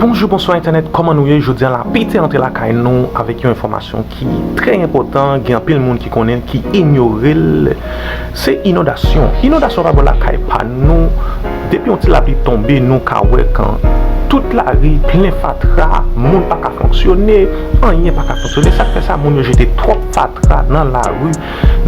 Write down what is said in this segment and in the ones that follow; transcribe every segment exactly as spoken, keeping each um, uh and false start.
Bonjou, bonswa entènèt, kòman nou ye? Jodi a la, Pete antre lakay nou avèk yon enfòmasyon ki trè enpòtan, gen anpil moun ki konnen, ki inyore l. Se inondasyon. Inondasyon pa bò lakay pa nou. Depi yon ti lapli tonbe, nou ka wè kan tout lari plen fatra, moun pa ka fonksyone, anyen pa ka fonksyone. Sa k fè sa, moun yo jete twòp fatra nan lari,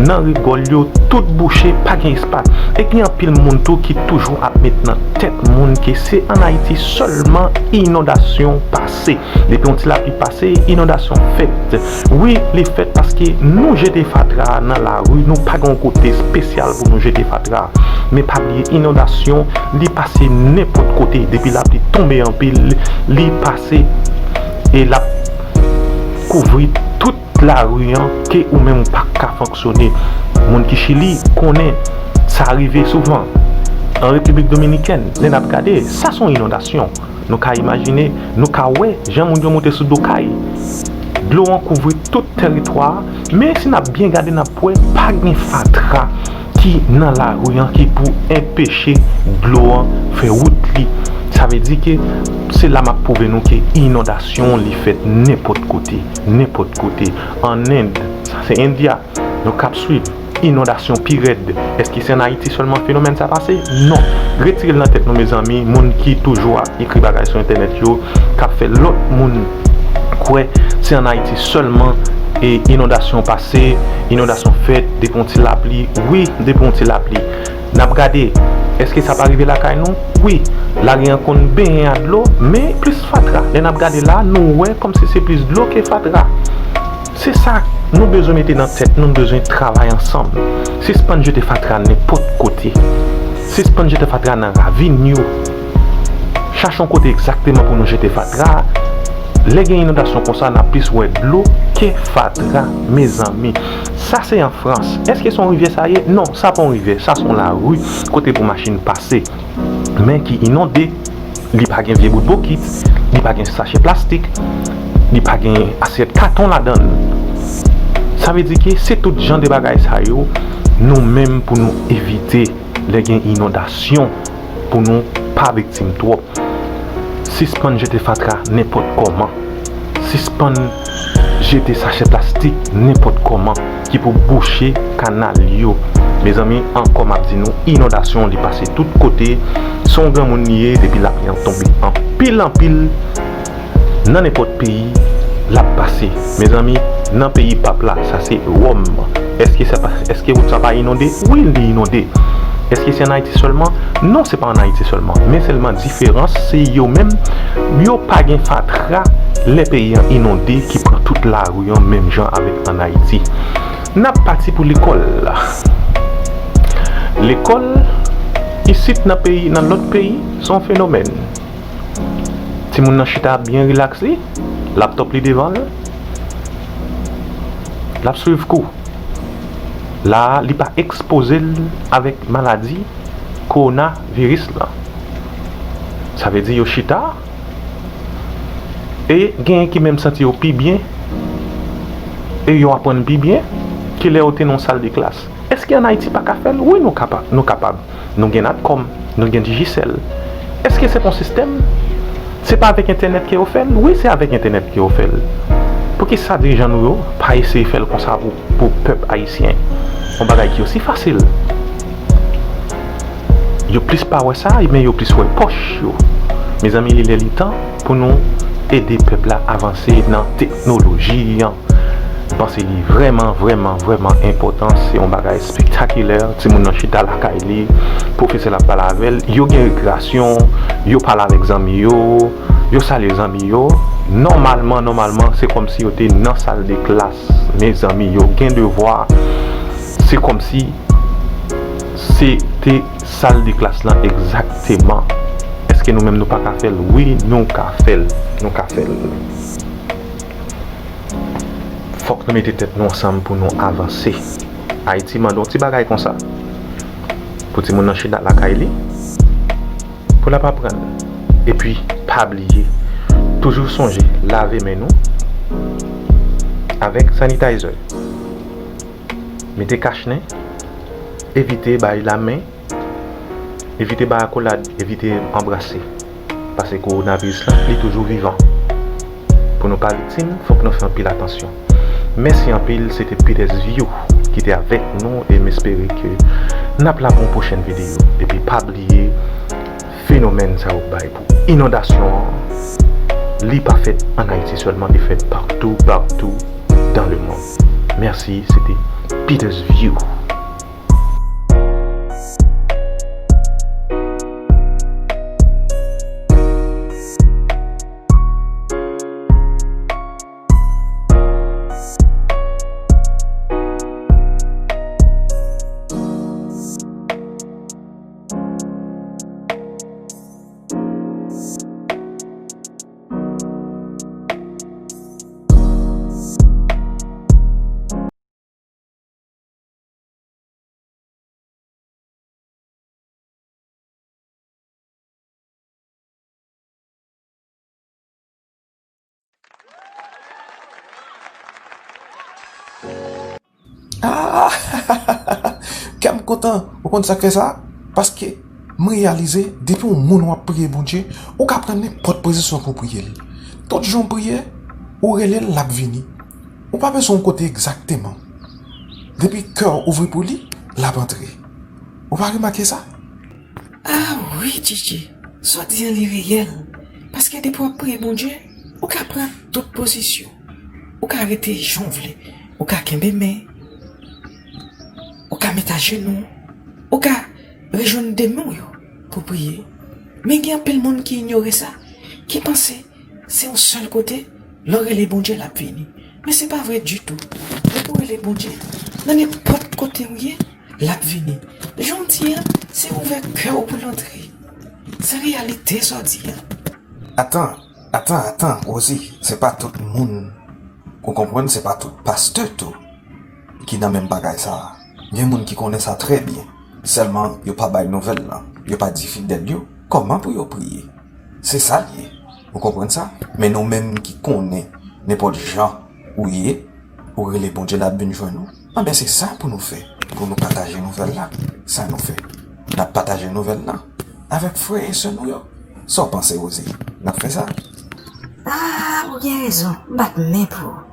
nan rigòl yo, tout bouche, pa gen espas. E gen anpil moun tou ki toujou ap met nan tèt moun ke se ann Ayiti sèlman inondasyon pase. Depi yon ti lapli pase, inondasyon fèt. Wi, li fèt paske nou jete fatra nan lari, nou pa gen yon kote espesyal pou nou jete fatra. Men pa bliye, inondasyon, li pase nenpòt kote. Depi lapli tonbe anpil, li pase e l ap kouvri tout lari an ke ou menm ou pa ka fonksyone. Moun ki Chili konnen sa rive souvan. An Repiblik Dominikèn, lè n ap gade, sa se yon inondasyon. Nou ka imajine, nou ka wè jan moun yo monte sou do kay. Dlo an kouvri tout tèritwa a, men si n ap byen gade, n ap wè pa gen fatra ki nan lari an ki pou enpeche dlo an fè wout li. Sa vle di ke se la m ap pwouve nou ke inondasyon li fèt nenpòt kote, nenpòt kote. Ann End, sa se Endya, nou k ap swiv. Inondasyon pi rèd. Èske se ann Ayiti sèlman fenomèn sa pase? Non. Retire l nan tèt nou, mezanmi. Moun ki toujou ap ekri bagay sou entènèt yo, k ap fè lòt moun kwè se ann Ayiti sèlman e inondasyon pase, inondasyon fèt, depi yon ti lapli. Wi, depi yon ti lapli. N ap gade, èske sa pa rive lakay nou? Wi, lari an konn benyen a dlo, men plis fatra. Lè n ap gade la, nou wè kòmsi se plis dlo ke fatra. Se sa, nou bezwen mete nan tèt nou, nou bezwen travay ansanm. Sispann jete fatra nenpòt kote. Sispann jete fatra nan ravin yo. Chache yon kote egzakteman pou nou jete fatra. Lè gen inondasyon konsa, n ap plis wè dlo ke fatra, mezanmi. Sa se an Frans. Èske se yon rivyè sa ye? Non, sa pa yon rivyè, sa se yon lari kote pou machin pase. Men ki inonde, li pa gen vye bout bokit, li pa gen sachè plastik, li pa gen asyèt katon ladan l. Sa vle di ke se tout jan de bagay sa yo, nou menm pou nou evite lè gen inondasyon, pou nou pa viktim twòp. Sispann jete fatra nenpòt kòman. Sispann jete sachè plastik nenpòt kòman ki pou bouche kanal yo. Mezanmi, ankò m ap di nou, inondasyon li pase tout kote. Se yon granmoun li ye, depi lapli an tonbe anpil, anpil, nan nenpòt peyi, l ap pase. Mezanmi, nan peyi pap la, sa se Wòm. Èske sa pa, èske wout sa pa inonde? Wi, li inonde. Èske se ann Ayiti sèlman? Non, se pa ann Ayiti sèlman. Men sèlman diferans, se yo menm, yo pa gen fatra lè peyi an inonde ki pran tout lari an menm jan avèk ann Ayiti. N ap pati pou lekòl. Lekòl, isit nan peyi, nan lòt peyi, se yon fenomèn. Timoun nan chita byen rilaks li, laptòp li devan l, l ap swiv kou. La a, li pa ekspoze l avèk maladi kowonaviris lan. Sa vle di yo chita, e genyen ki menm santi yo pi byen, e yo aprann pi byen ke lè yo te nan yon sal de klas. Èske ann Ayiti pa ka fè l? Wi, nou kapa-, nou kapab. Nou gen Natcom, nou gen Digicel. Èske se pa yon sistèm? Se pa avèk entènèt ke yo fè l? Wi, se avèk entènèt ke yo fè l. Poukisa dirijan nou yo pa eseye fè l konsa pou, pou pèp ayisyen? Yon bagay ki osi fasil. Yo plis pa wè sa, men yo plis wè pòch yo. Mezanmi, li lè li tan pou nou ede pèp la avanse nan teknoloji an. M panse li vrèman, vrèman, vrèman enpòtan. Se yon bagay espektakilè. Timoun nan chita lakay li, pwofesè la ap pale avè l. Yo gen rekreyasyon, yo pale avèk zanmi yo, yo salye zanmi yo. Nòmalman, nòmalman, se kòmsi yo te nan sal de klas. Mezanmi, yo gen devwa. Se kòmsi se te sal de klas lan egzakteman. Èske nou menm nou pa ka fè l? Wi, nou ka fè l. Nou ka fè l. Fòk nou mete tèt nou ansanm pou nou avanse. Ayiti mande yon ti bagay konsa. Pou timoun nan chita lakay li, pou l ap aprann. Epi, pa bliye, toujou sonje lave men nou avèk sanitizer. Mete kach nen, evite bay lamen, evite bay akolad, evite anbrase. Paske kowonaviris la, li toujou vivan. Pou nou pa viktim, fòk nou fè anpil atansyon. Mèsi anpil, se te Peter's View ki te avèk nou e m espere ke n ap la pou yon pwochèn videyo. Epi pa bliye, fenomèn sa yo bay pou inondasyon an, li pa fèt ann Ayiti sèlman, li fèt partou, partou dans le monde. Mèsi, se te Peter's View. Ah! Kè m kontan. Ou konn sa k fè sa? Paske m reyalize, depi yon moun w ap priye Bondye, ou ka pran nenpòt pozisyon pou w priye l. Tout jan w priye, ou rele l, l ap vini. Ou pa bezwen yon kote egzakteman. Depi kè w ouvri pou li, l ap antre. Ou pa remake sa? Ah wi, Tchitchi, sa w di an li reyèl. Paske depi w ap priye Bondye, ou ka pran tout pozisyon. Ou ka rete jan w vle. Ou ka kenbe men. Ou ka met ajenou. Ou ka rejwenn de men w yo pou priye. Men gen anpil moun ki inyore sa, ki panse se yon sèl kote, lè w rele Bondye, l ap vini. Men se pa vre ditou. Depi w rele Bondye, nan nenpòt kote w ye, l ap vini. Jan w di an, se ouvè kè w pou l antre. Se reyalite sa w di an. Atan, atan, atan, Rosie, se pa tout moun, ou konprann, se pa tout pastè tou ki nan menm bagay sa a. Gen moun ki konnen sa trè byen, sèlman yo pa bay nouvèl lan, yo pa di fidèl yo kòman pou yo priye. Se sa l ye. Ou konprann sa? Men nou menm ki konnen nenpòt jan ou ye, ou rele Bondye, l ap vin jwenn ou. Anben, se sa pou nou fè, pou nou pataje nouvèl la. Sa nou fè. N ap pataje nouvèl la avèk frè e sè nou yo. Sa w panse, Rosie? N ap fè sa? Ah, ou gen rezon. M bat men pou ou.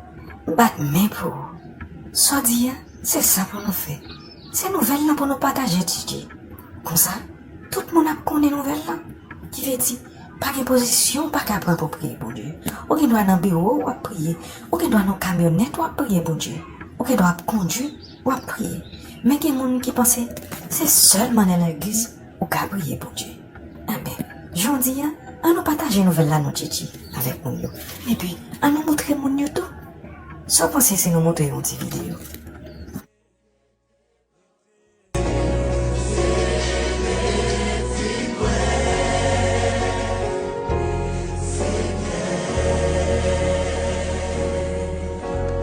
M bat men pou ou. Sa w di an, se sa pou nou fè. Se nouvèl lan pou nou pataje, Tchitchi. Konsa, tout moun ap konnen nouvèl lan. Ki vle di, pa gen pozisyon ou pa ka pran pou priye Bondye. Ou gen dwa nan biwo w ap priye. Ou gen dwa nan kamyonèt w ap priye Bondye. Ou gen dwa ap kondui w ap priye. Men gen moun ki panse se sèlman nan legliz ou ka priye Bondye. Enben, jodi a, ann nou pataje nouvèl la non, Tchitchi, avèk moun yo. Epi, ann nou montre moun yo tou. Sa w panse si nou montre yon ti videyo?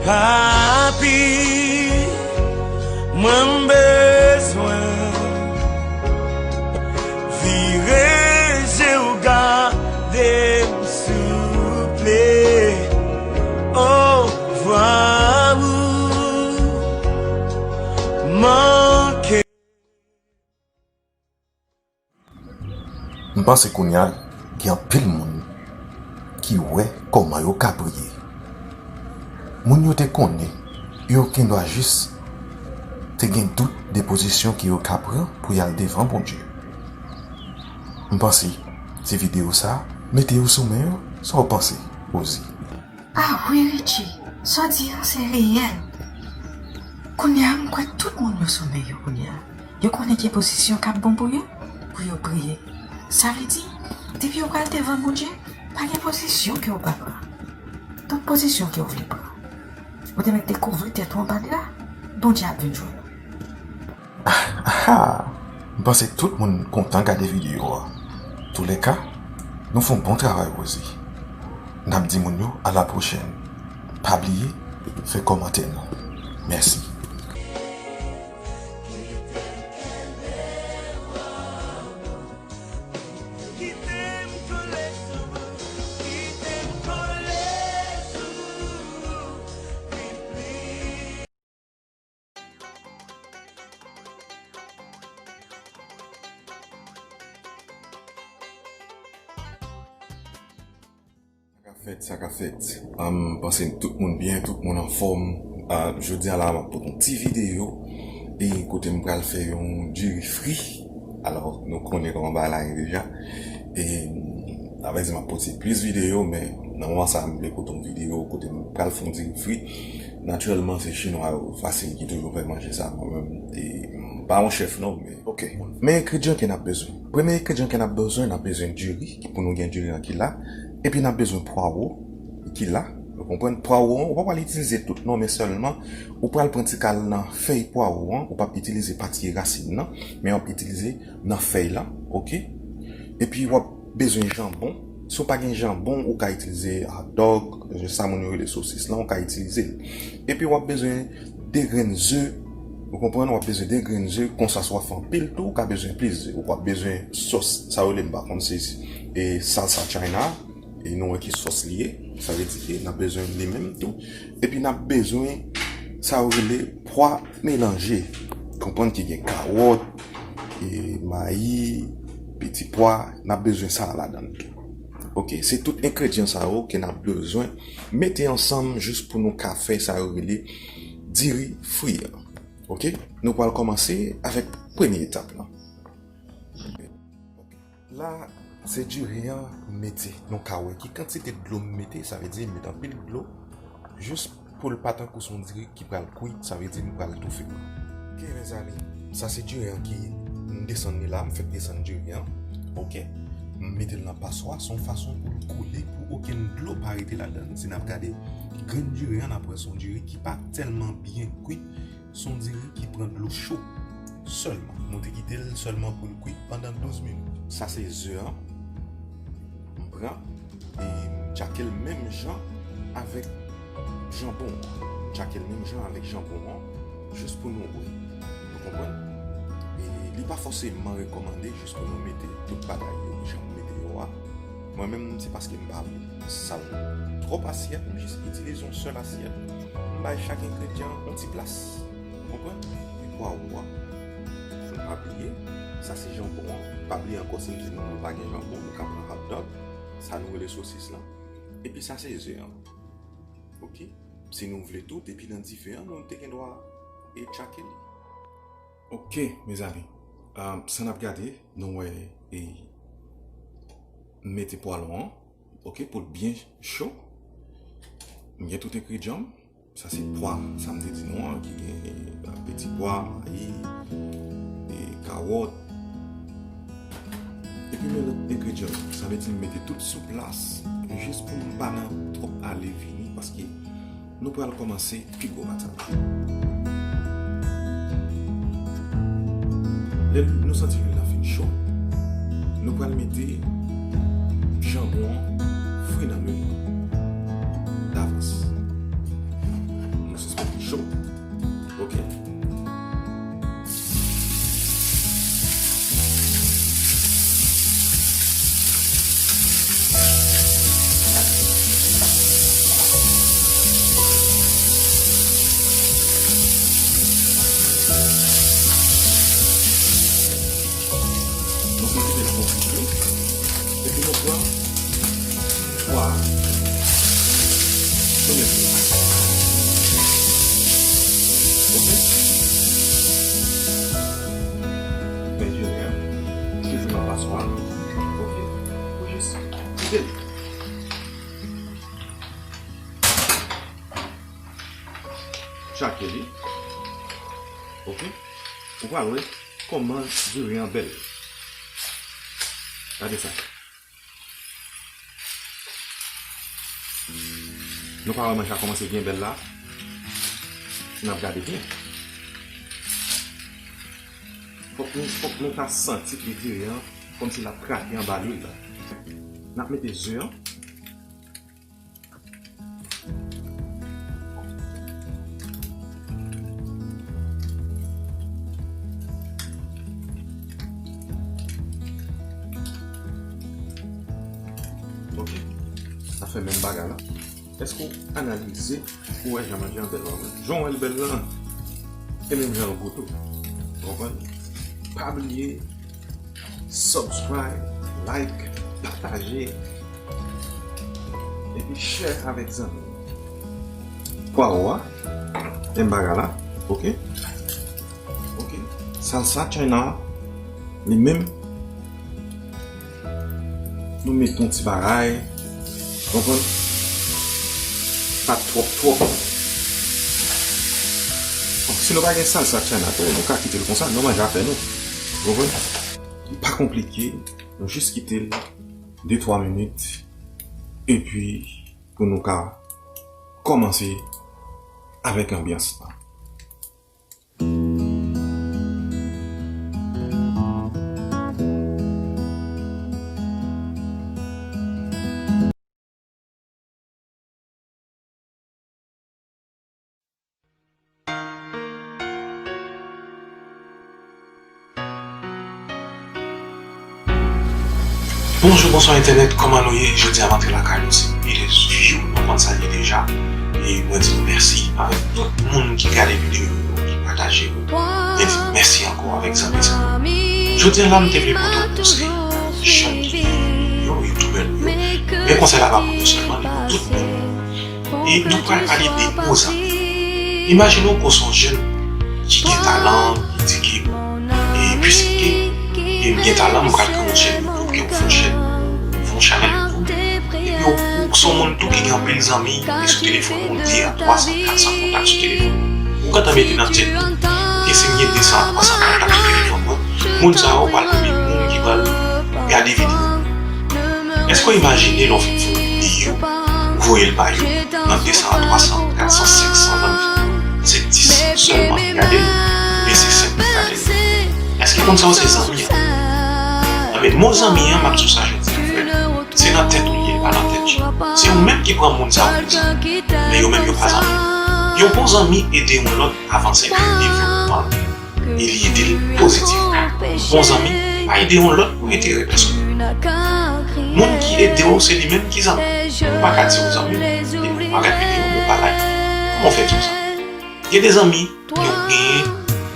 Papi, mwen m bezwen vire je w gade m souple. O vwa ou manke. M panse kounye a, gen anpil moun ki wè kòman yo ka priye. Moun yo te konnen, yo gendwa jis te gen dout de pozisyon ke yo ka pran pou y al devan Bondye. M panse ti videyo sa a mete yo sou men yo. Sa w panse, Rosie? Ah wi, Richie, sa w di an se reyèl. Kounye a, m kwè tout moun yo sou men yo kounye a. Yo konnen ki pozisyon k ap bon pou yo, pou yo priye. Sa vle di, depi yo pral devan Bondye, pa gen pozisyon ke w pa pran. Tout pozisyon ke w vle pran. Ou te mèt dekouvri tèt ou anba dra, Bondye ap vin jwenn ou. Ah, ah, ah. M panse tout moun kontan gade videyo a. Toulèka, nou fè yon bon travay, Rosie. N ap di moun yo a la pwochèn. Pa bliye fè kòmantè nou. Mèsi. Fèt, sa k ap fèt? M panse tout moun byen, tout moun anfòm. Ah, jodi a la, m ap pote yon ti videyo e kote m pral fè yon diri fri. Alò, nou konnen kòman bagay la ye deja. E, sa vle di m ap pote plis videyo, men nan moman sa a, m vle pote yon videyo kote m pral fè yon diri fri. Natirèlman, se chinwa yo, fasil ki toujou fè manje sa, mwen menm. E, m pa yon chèf non, men, ok. Men engredyan ke n ap bezwen. Premye engredyan ke n ap bezwen, n ap bezwen diri, ki pou nou gen diri an ki la. Epi n ap bezwen pwawo, ki la. Ou konprann? Pwawo an, ou pa pral itilize tout non, men sèlman, ou pral pran ti kal nan fèy pwawo an, ou p ap itilize pati rasin nan, men w ap itilize nan fèy la, ok? Epi w ap bezwen janbon. Si w pa gen janbon, ou ka itilize hot dog, sa moun yo rele sosis lan, ou ka itilize l. Epi w ap bezwen de grenn ze, ou konprann? W ap bezwen de grenn ze, konsa si w ap fè anpil tou, ou ka bezwen plis ze. Ou p ap bezwen sòs, sa yo rele, m pa konn se, e, salsa China, e nou wè ki sòs li ye, sa vle di ke n ap bezwen li menm tou. Epi n ap bezwen sa yo rele pwa melanje. Konprann ki gen kawòt, e, mayi, piti pwa, n ap bezwen sa ladan l tou. Ok, se tout engredyan sa yo ke n ap bezwen mete ansanm jis pou nou ka fè sa yo rele diri fri an. Ok, nou pral kòmanse avèk premye etap lan. La, se diri an m mete. Nou ka wè ki kantite dlo m mete, sa vle di m met anpil dlo, jis pou l pa tankou se yon diri ki pral kwi, sa vle di m pral toufe l. Ok, mezanmi, sa se diri an ki m desann li la, m fèk desann diri an. Ok, m mete l nan paswa, se yon fason pou l koule, pou okenn dlo pa rete ladan l. Si n ap gade grenn diri an, n ap wè se yon diri ki pa tèlman byen kwi, se yon diri ki pran dlo cho sèlman. Nou te kite l sèlman pou l kwi pandan douz minit. Sa se ze an. M pran e m tchake l menm jan avèk janbon an. M tchake l menm jan avèk janbon an, jis pou nou wè. Nou konprann? E li pa fòseman rekòmande jis pou nou mete tout bagay yo jan m mete yo a. Mwen menm, se paske m pa vle sal twòp asyèt, m jis itilize yon sèl asyèt. M bay chak engredyan yon ti plas. Ou konprann? E pwawo a, fò n pa bliye, sa se janbon an. Pa bliye ankò, si nou di nou pa gen janbon, nou ka pran hot dog, sa nou rele sosis lan. Epi sa se ze an. Ok? Si nou vle tou, depi nan dife an, nou te gen dwa e tchake li. Ok, mezanmi. Ah, sa n ap gade, nou wè, e, m mete pwalon an, ok, pou l byen cho. M gen tout engredyan m. Sa se pwa, sa m te di nou an, ki gen, ah, peti pwa, mayi, e, kawòt. Epi men lòt engredyan yo. Sa vle di m mete tout sou plas, jis pou m pa nan twòp ale vini, paske nou pral kòmanse pi gwo batay la. Lè nou santi lwil la fin cho, nou pral mete janbon an fri nan lwil la davans. Nou sispèk li cho. Ok. Donk, nou kite l konfime. Epi nou pran pwa. Nou mete. Ok? Fè diri an. Toujou nan paswa. Ok? Ou jis kite l. Tchake li. Ok? Ou pral wè kòman diri an bèl. Gade sa. Nou pa wè manch la kòmanse byen bèl la? N ap gade byen. Fòk nou, fòk nou ta santi ke diri an kòmsi l ap krake anba lwil la. N ap mete ze an. Ok. N ap fè menm bagay la. Èske w analize pou wè jan manje an bèl la? Jan w wè l bèl la, e menm jan l gou tou. Ou konprann? Pa bliye subscribe, like, pataje. Epi share avèk zanmi w. Pwawo a, menm bagay la, oke? Oke? Salsa China, li menm, nou met yon ti bagay, konprann? Pa twòp, twòp. Bon, si nou pa gen salsa China tou, nou ka kite l konsa, nou manje afè nou. Konprann? Li pa konplike, nou jis kite l de twa minit, epi pou nou ka kòmanse avèk anbyans lan. Bonjou, bonswa entènèt, kòman nou ye? Jodi a m antre lakay nou, se Village View, nou konn sa l ye deja. E mwen di nou mèsi avèk tout moun ki gade videyo yo, ki pataje yo. Mwen di mèsi ankò avèk zanmi sa yo. Jodi a la, m te vle pote yon konsèy pou jèn ki yo, youtubè nou yo. Men konsèy la pa pou nou sèlman, li pou tout moun. E nou pral pale de bon zanmi. Imajine w ke w se yon jèn ki gen talan, ki di ke, e, piske e m gen talan, m pral kreye yon chèn YouTube, ke m fè yon chèn, m fè yon chanèl YouTube. Epi w, ou se yon moun tou ki gen anpil zanmi, e sou telefòn ou, de a twa san, kat san kontak sou telefòn ou. Ou gentan mete nan tèt ou ke si m gen de san a twa san kontak sou telefòn mwen, moun sa yo pral premye moun ki pral gade videyo. Èske w imajine lè w fin fè yon videyo, ou voye l ba yo, nan de san a twa san, kat san, senk san zanmi, se dis sèlman ki gade l, men se senk ki gade l? Èske moun sa yo se zanmi an? Anben, mo zanmi an, m ap di w sa jodi a, frè. Se nan tèt ou li ye, pa nan tèt yo. Se ou menm ki pran moun sa yo pou zanmi, men yo menm yo pa zanmi. Yon bon zanmi ede yon lòt avanse nan devlopman l. E li ede l pozitivman. Bon zanmi pa ede yon lòt pou enterè pèsonèl. Moun ki ede w, se li menm ki zanmi w. Ou pa ka di w zanmi m, epi w pa gade videyo m, ou pa like. Kòman w fè di w zanmi? Gen de zanmi ke w genyen,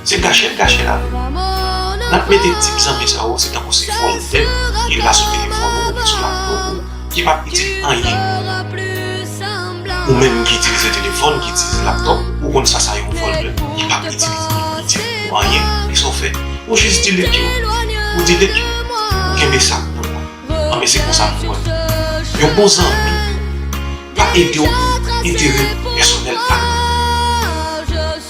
se gache l gache l avè w. N ap mete tip zanmi sa yo, se tankou se fòltè ki la sou telefòn ou oubyen sou laptòp ou, ki p ap itil anyen. Ou menm ki itilize telefòn, ki itilize laptòp, ou konn sa sa yon fòltè, li p ap itilize, itil pou anyen. Men sa w fè, ou jis delete yo. Ou delete yo. Ou kenbe sa pou ou. Anben, se konsa m wè l. Yon bon zanmi pa ede w pou enterè pèsonèl pa l.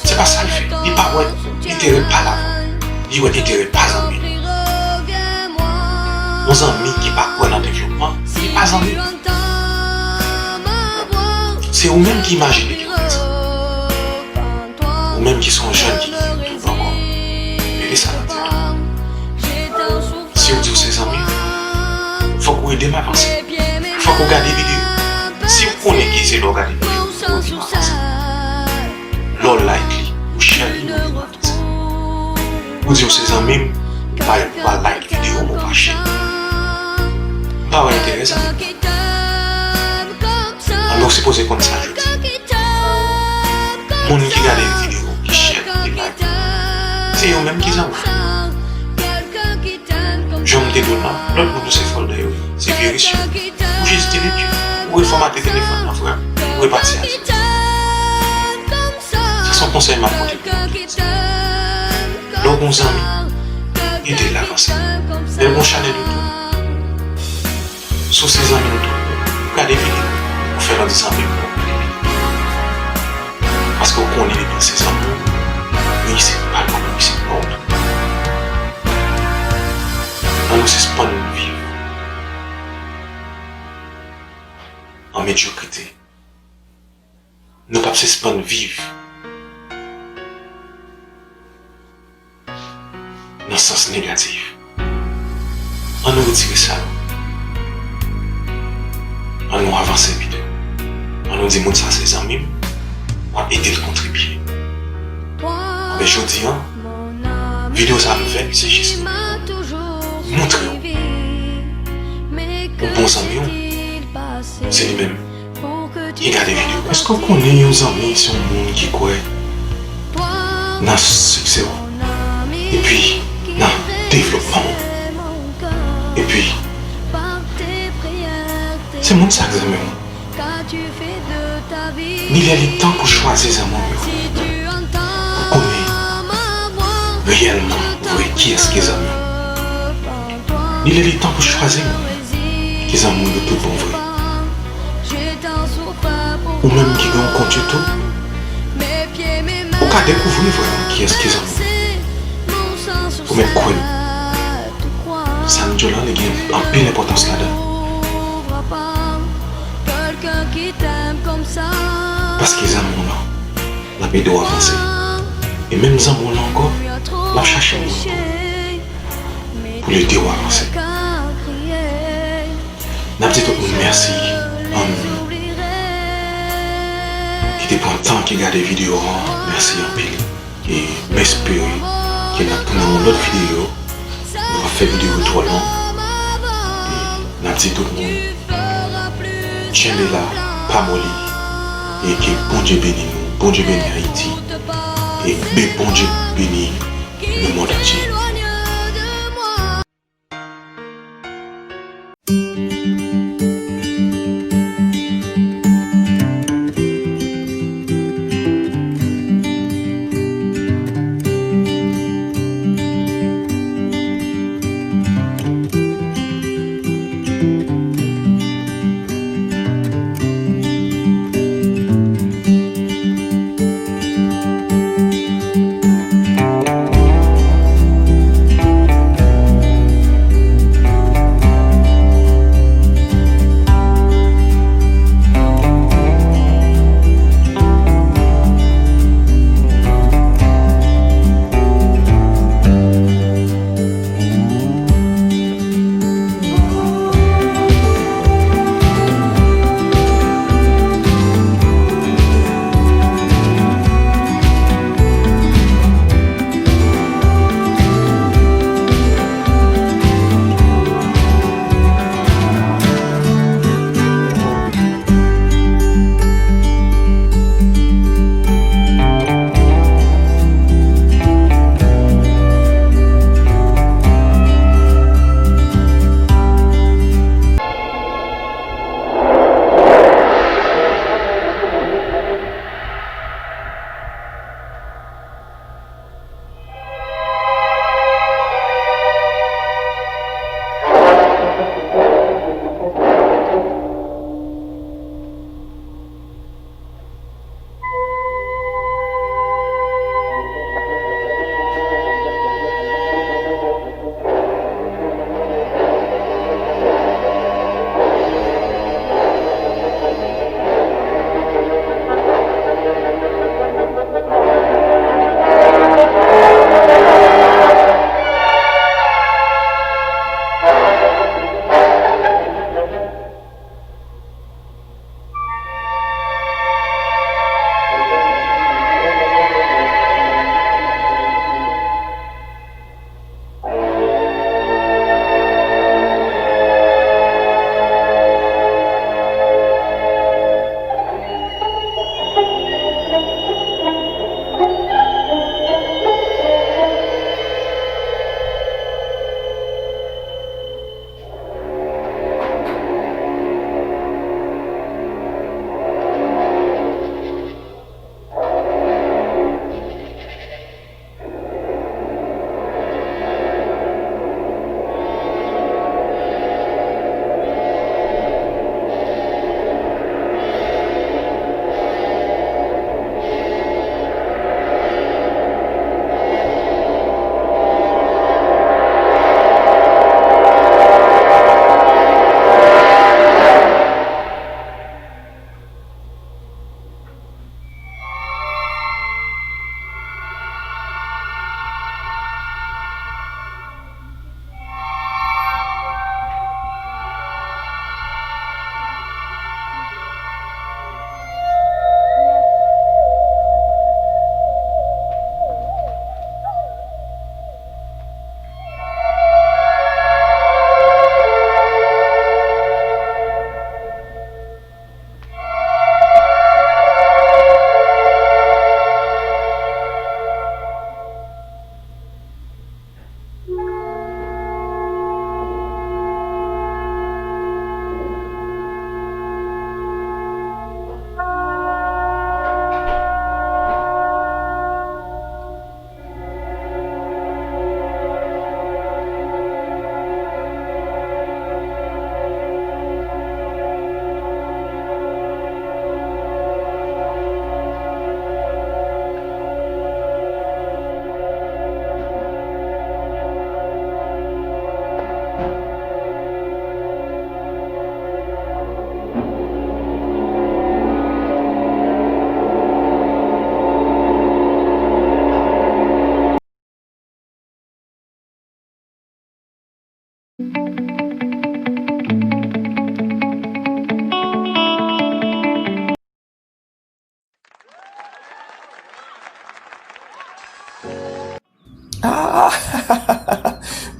Se pa sa l fè. Li pa wè enterè pa l avan. Li wè enterè pa zanmi l. Yon zanmi ki pa kwè nan devlopman, li pa zanmi. Se ou menm ki imajine ke w se zanmi. Ou menm ki se yon jèn ki gen YouTube ankò, mete sa nan tèt ou. Si w di w se zanmi m, fòk ou ede m avanse. Fòk ou gade videyo. Si w konnen ke se lè w gade videyo pou w ede m avanse, lè w like li, ou share li, ou ede m avanse. Ou di w se zanmi m, ou pa, ou pa like videyo m, ou pa share. M pa wè enterè zanmi m. Anben, w sipoze konn sa jodi. Moun ki gade videyo, ki share, ki like, se yo menm ki zanmi w. Jan m te di w la, lòt moun yo se fòltè yo ye, se viris yo. Ou jis delete yo. Ou refòmate telefòn nan, frè m. Ou repati a zewo. Sa se yon konsèy m ap pote pou nou tout. Lè w gen yon zanmi, ede l avanse. Lè l gen yon chanèl YouTube, si w se zanmi nou tout, ou gade videyo, ou fè lòt zanmi pou w. Paske w konnen depi l se zanmi w, reyisi pa l kòm reyisi pa w tou. Ann nou sispann viv an medyokrite. Nou p ap sispann viv nan sans negatif. Ann nou retire sa yo. Ann nou avanse pito. Ann nou di moun sa se zanmi m, m ap ede l kontribye. Anben jodi a, videyo sa a m fè, se jis pou montre w yon bon zanmi w, se li menm ki gade videyo. Èske w konnen yon zanmi se yon moun ki kwè nan siksè w, epi nan devlopman w? Epi, se moun sa k zanmi w. Ni lè li tan pou chwazi zanmi w yo. Pou konnen reyèlman vre kiyès ki zanmi w. Ni lè li tan pou chwazi moun ki zanmi w yo tout bon vre. Ou menm ki gen yon kont YouTube, ou ka dekouvri vrèman kiyès ki zanmi w. Ou mèt kwè m. Sa m di w la, li gen anpil enpòtans ladan l. Paske zanmi w lan, l ap ede w avanse. E menm zanmi w lan ankò, l ap chache moun pou, pou l ede w avanse. N ap di tout moun mèsi, um, ki te pran tan, ki gade videyo an, mèsi anpil. E m espere ke n ap tounen yon lòt videyo. Nou p ap fè videyo twò long. E n ap di tout moun, tchenbe la, pa moli. E ke Bondye beni nou, Bondye beni Ayiti. E ke Bondye beni lemonn antye.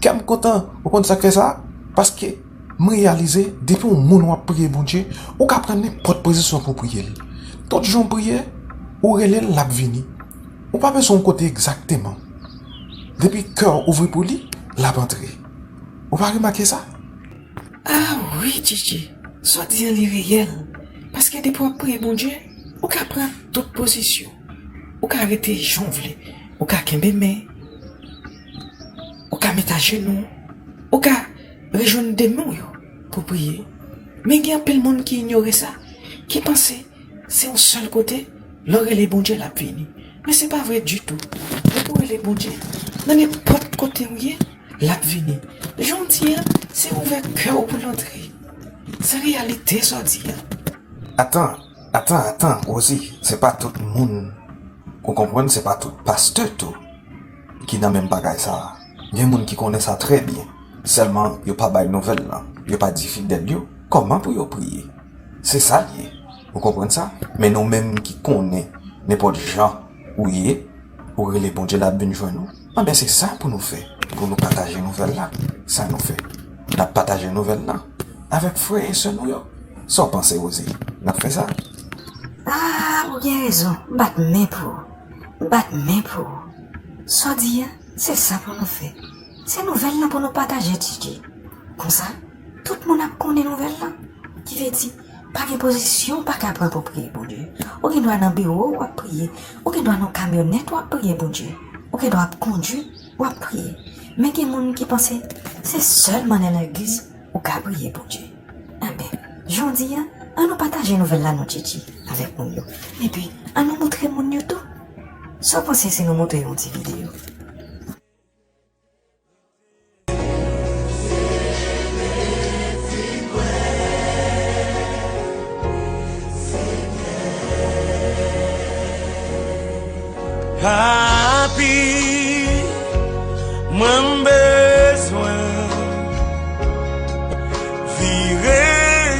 Kè m kontan, ou konn sa k fè sa? Paske m reyalize, depi yon moun w ap priye Bondye, ou ka pran nenpòt pozisyon pou w priye l. Tout jan w priye, ou rele l, l ap vini. Ou pa bezwen yon kote egzakteman. Depi kè w ouvri pou li, l ap antre. Ou pa remake sa? Ah wi, Tchitchi, sa w di an li reyèl. Paske depi w ap priye Bondye, ou ka pran tout pozisyon. Ou ka rete jan w vle. Ou ka kenbe men. Ou ka met ajenou. Ou ka rejwenn de men w yo pou priye. Men gen anpil moun ki inyore sa, ki panse se yon sèl kote, lè w rele Bondye, l ap vini. Men se pa vre ditou. Depi w rele Bondye, nan nenpòt kote w ye, l ap vini. Jan w di a, se ouvè kè w pou l antre. Se reyalite sa w di a. Atan, atan, atan, Rosie, se pa tout moun, ou konprann, se pa tout pastè tou ki nan menm bagay sa a. Gen moun ki konnen sa trè byen, sèlman yo pa bay nouvèl lan, yo pa di fidèl yo kòman pou yo priye. Se sa l ye. Ou konprann sa? Men nou menm ki konnen nenpòt jan ou ye, ou rele Bondye, l ap vin jwenn ou. Anben, se sa pou nou fè, pou nou pataje nouvèl la. Sa nou fè? N ap pataje nouvèl la avèk frè e sè nou yo. Sa w panse, Rosie? N ap fè sa? Ah, ou gen rezon. M bat men pou ou. M bat men pou ou. Sa w di a, se sa pou nou fè. Se nouvèl lan pou nou pataje, Tchitchi. Konsa, tout moun ap konnen nouvèl lan. Ki vle di, pa gen pozisyon ou pa ka pran pou priye Bondye. Ou gen dwa nan biwo w ap priye. Ou gen dwa nan kamyonèt w ap priye Bondye. Ou gen dwa ap kondui w ap priye. Men gen moun ki panse se sèlman nan legliz ou ka priye Bondye. Enben, jodi a, an nou pataje nouvèl la non, Tchitchi, avèk moun yo. Epi, an nou montre moun yo tou. Sa w panse si nou montre yo yon ti videyo? Papi, mwen m bezwen vire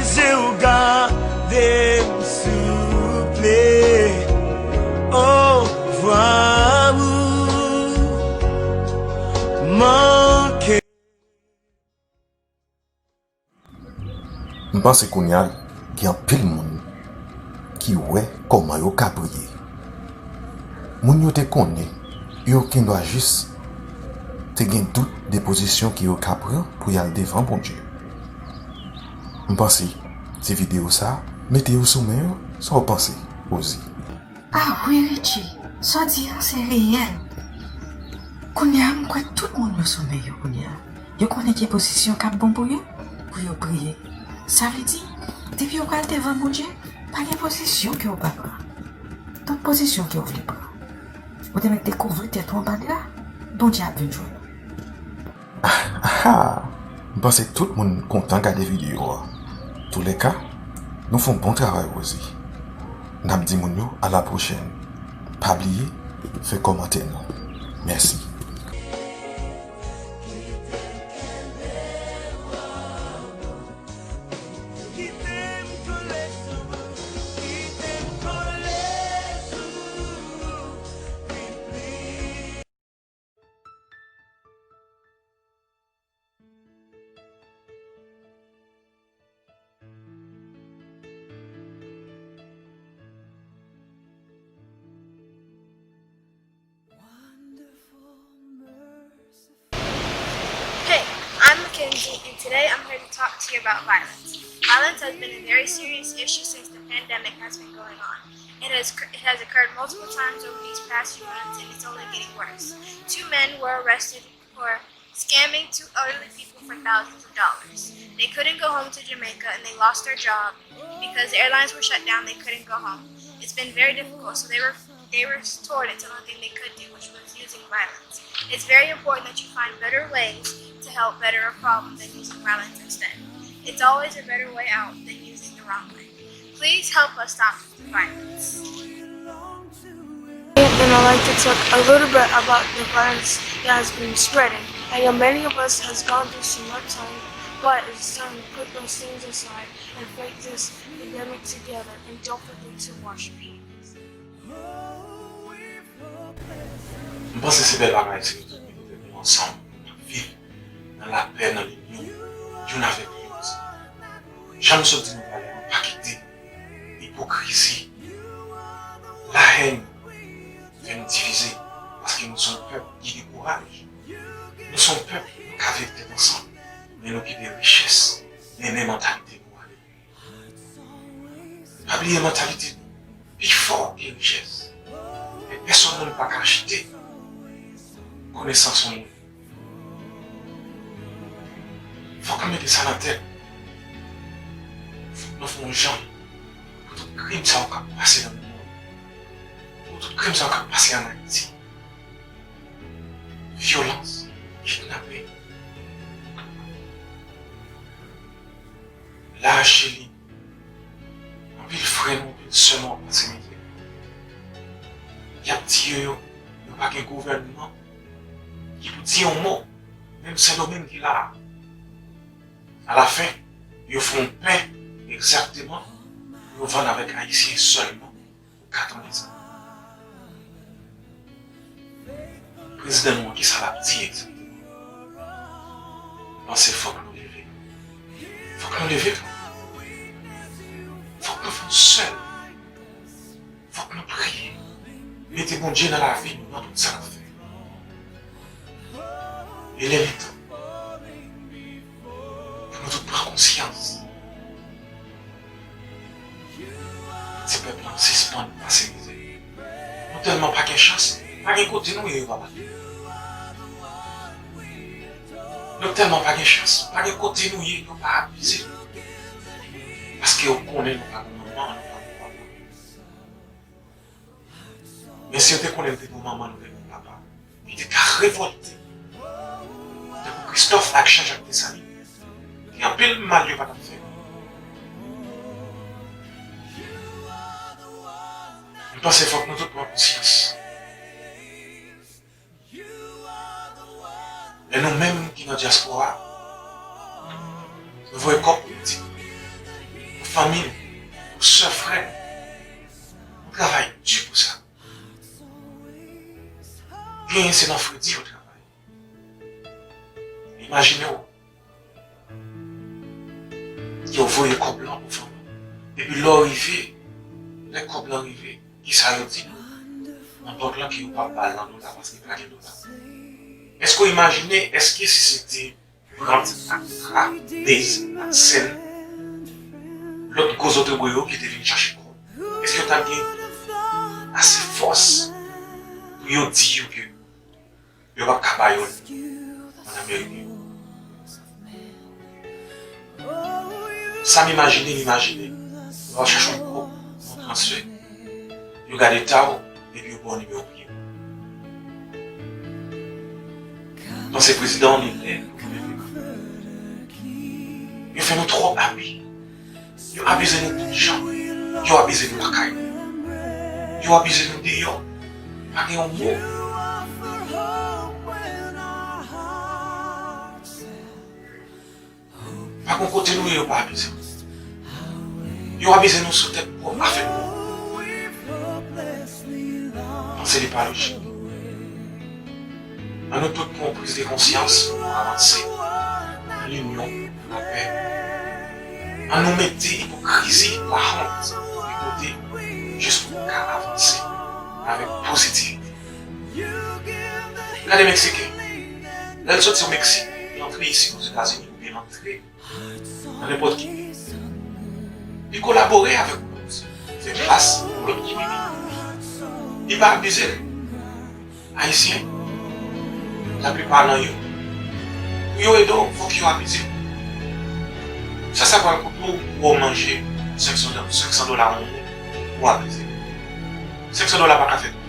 je w gade m souple. O vwa ou manke. M panse kounye a, gen anpil moun ki wè kòman yo ka priye. Moun yo te konnen, yo gendwa jis te gen dout de pozisyon ke yo ka pran pou y al devan Bondye. M panse, ti videyo sa a, mete yo sou men yo, sa w panse, Rosie? Ah wi, Richie, sa w di an se reyèl. Kounye a, m kwè tout moun yo sou men yo kounye a. Yo konnen ki pozisyon k ap bon pou yo, pou yo priye. Sa vle di, depi yo pral devan Bondye, pa gen pozisyon ke w pa pran. Tout pozisyon ke w vle pran. Ou te mèt dekouvri tèt ou anba dra, Bondye ap vin jwenn ou. Aha! M panse tout moun kontan gade videyo a. Toulèka, nou fè yon bon travay, Rosie. N ap di moun yo a la pwochèn. Pa bliye fè kòmantè nou. Mèsi. Hey, I'm Mackenzie, and today I'm here to talk to you about violence. Violence has been a very serious issue since the pandemic has been going on. It has, cr- it has occurred multiple times over these past few months, and it's only getting worse. Two men were arrested for scamming two elderly people for thousands of dollars. They couldn't go home to Jamaica and they lost their job. Because the airlines were shut down, they couldn't go home. It's been very difficult, so they were they resorted to the only thing they could do, which was using violence. It's very important that you find better ways to help better a problem than using violence instead. It's always a better way out than using the wrong way. Please help us stop the violence. And I'd like to talk a little bit about the violence that has been spreading. I know many of us has gone through some rough time, but it's time to put those things aside and fight this pandemic together. And don't forget to wash your hands. M panse se bèl bagay si nou tout mete tèt nou ansanm, n ap viv nan lapè, nan linyon, youn avèk lòt. Jan m sot di nou talè, nou pa kite ipokrizi, lahèn fè nou divize, paske nou se yon pèp ki gen kouraj. Nou se yon pèp, nou ka viv tèt ansanm, men nou kite richès mennen mantalite nou ale. Pa bliye mantalite nou pi fò ke richès. E pèsonn moun pa ka achte konesans yon moun. Fòk nou mete sa nan tèt. Fòk nou fè yon jan pou tout krim sa yo k ap pase nan lemonn, pou tout krim sa yo k ap pase ann Ayiti, vyolans, kidnape, laj li, anpil frè nou, anpil sè nou ap pase mizè. Y ap tiye yo, yo pa gen gouvènman ki pou di yon mo, menm Sendomeng ki la a. Alafen, yo fè yon pen egzakteman pou yo vann avèk Ayisyen sèlman. Ka tande sa. Prezidan nou an, kisa l ap di egzakteman? M panse fòk nou leve. Fòk nou leve kanmenm. Fòk nou fè yon sèl. Fòk nou priye. Mete Bondye nan lavi nou, nan tout sa n ap fè. E lè li tan pou nou tout pran konsyans. Ti pèp la, sispann pase mizè. Nou tèlman pa gen chans, pa gen kote nou ye, yo pa bat nou. Nou tèlman pa gen chans, pa gen kote nou ye, yo pa abize nou. Paske yo konnen nou pa gen manman, nou pa gen papa. Men si yo te konnen nou te gen manman, nou te gen papa, yo te ka revòlte. Tankou Kristòf ak Jan Jak Desalin. Gen anpil mal yo pa t ap fè. M panse fòk nou tout pran konsyans. Men nou menm ki nan dyaspora, nou voye kòb pou pitit nou, pou fanmi nou, pou sè, frè nou. Nou travay di pou sa. Genyen se nan fredi yo travay. Imajine w, yo voye kòb lan pou fanmi. Epi lè w rive, lè kòb lan rive, kisa yo di nou? Nan bank lan ke yo p ap ba l nan dola paske pa gen dola. Èske w imajine, èske si se te Brant ak Tra, Dez ak Sèn, lòt gwo zotobre yo ki te vin chache kòb, èske yo t ap gen ase fòs pou yo di yo ke yo p ap ka ba yo l ann Amerik yo? Sa m imajine, m imajine, lè w ap chache yon kòb, yon transfè, yo gade ta w, epi yo ba w nimewo prive. Donk se prezidan an li lè pou nou leve kanpe. Yo fè nou twòp abi. Yo abize nou tout jan. Yo abize nou lakay nou. Yo abize nou deyò. Pa gen yon mo. Pa gen kote nou ye, yo pa abize nou. Yo abize nou sou tèt pwòp afè nou. Panse li pa lojik. Ann nou tout pran yon priz de konsyans pou nou avanse nan linyon, nan lapè. Ann nou mete ipokrizi, lawont de kote, jis pou nou ka avanse avèk pozitivite. Gade Meksiken. Lè l soti Meksik, li antre isi Ozetazini oubyen l antre nan nenpòt ki peyi. Li kolabore avèk yon lòt. Fè plas pou yon lòt ki pi byen. Li pa abize l. Ayisyen, laplipa nan yo, pou yo ede w, fòk yo abize w. Sa, sa pral koute w pou w manje senk san dola, senk san dola yon moun pou w abize. Senk san dola pa ka fè tout.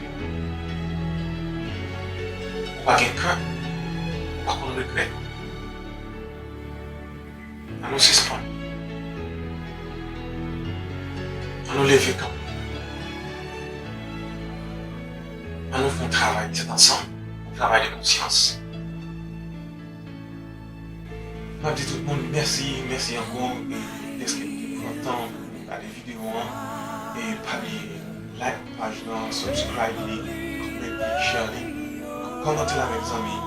Ou pa gen kè, ou pa konn regrè. Ann nou sispann. Ann nou leve kanpe. Ann nou fè yon travay tèt ansanm, yon travay de konsyans. M ap di tout moun mèsi, mèsi ankò, e dèske nou te pran tan pou nou gade videyo an. E pa bliye like paj lan, subscribe li, kòmante, share li, kòmante l avèk zanmi.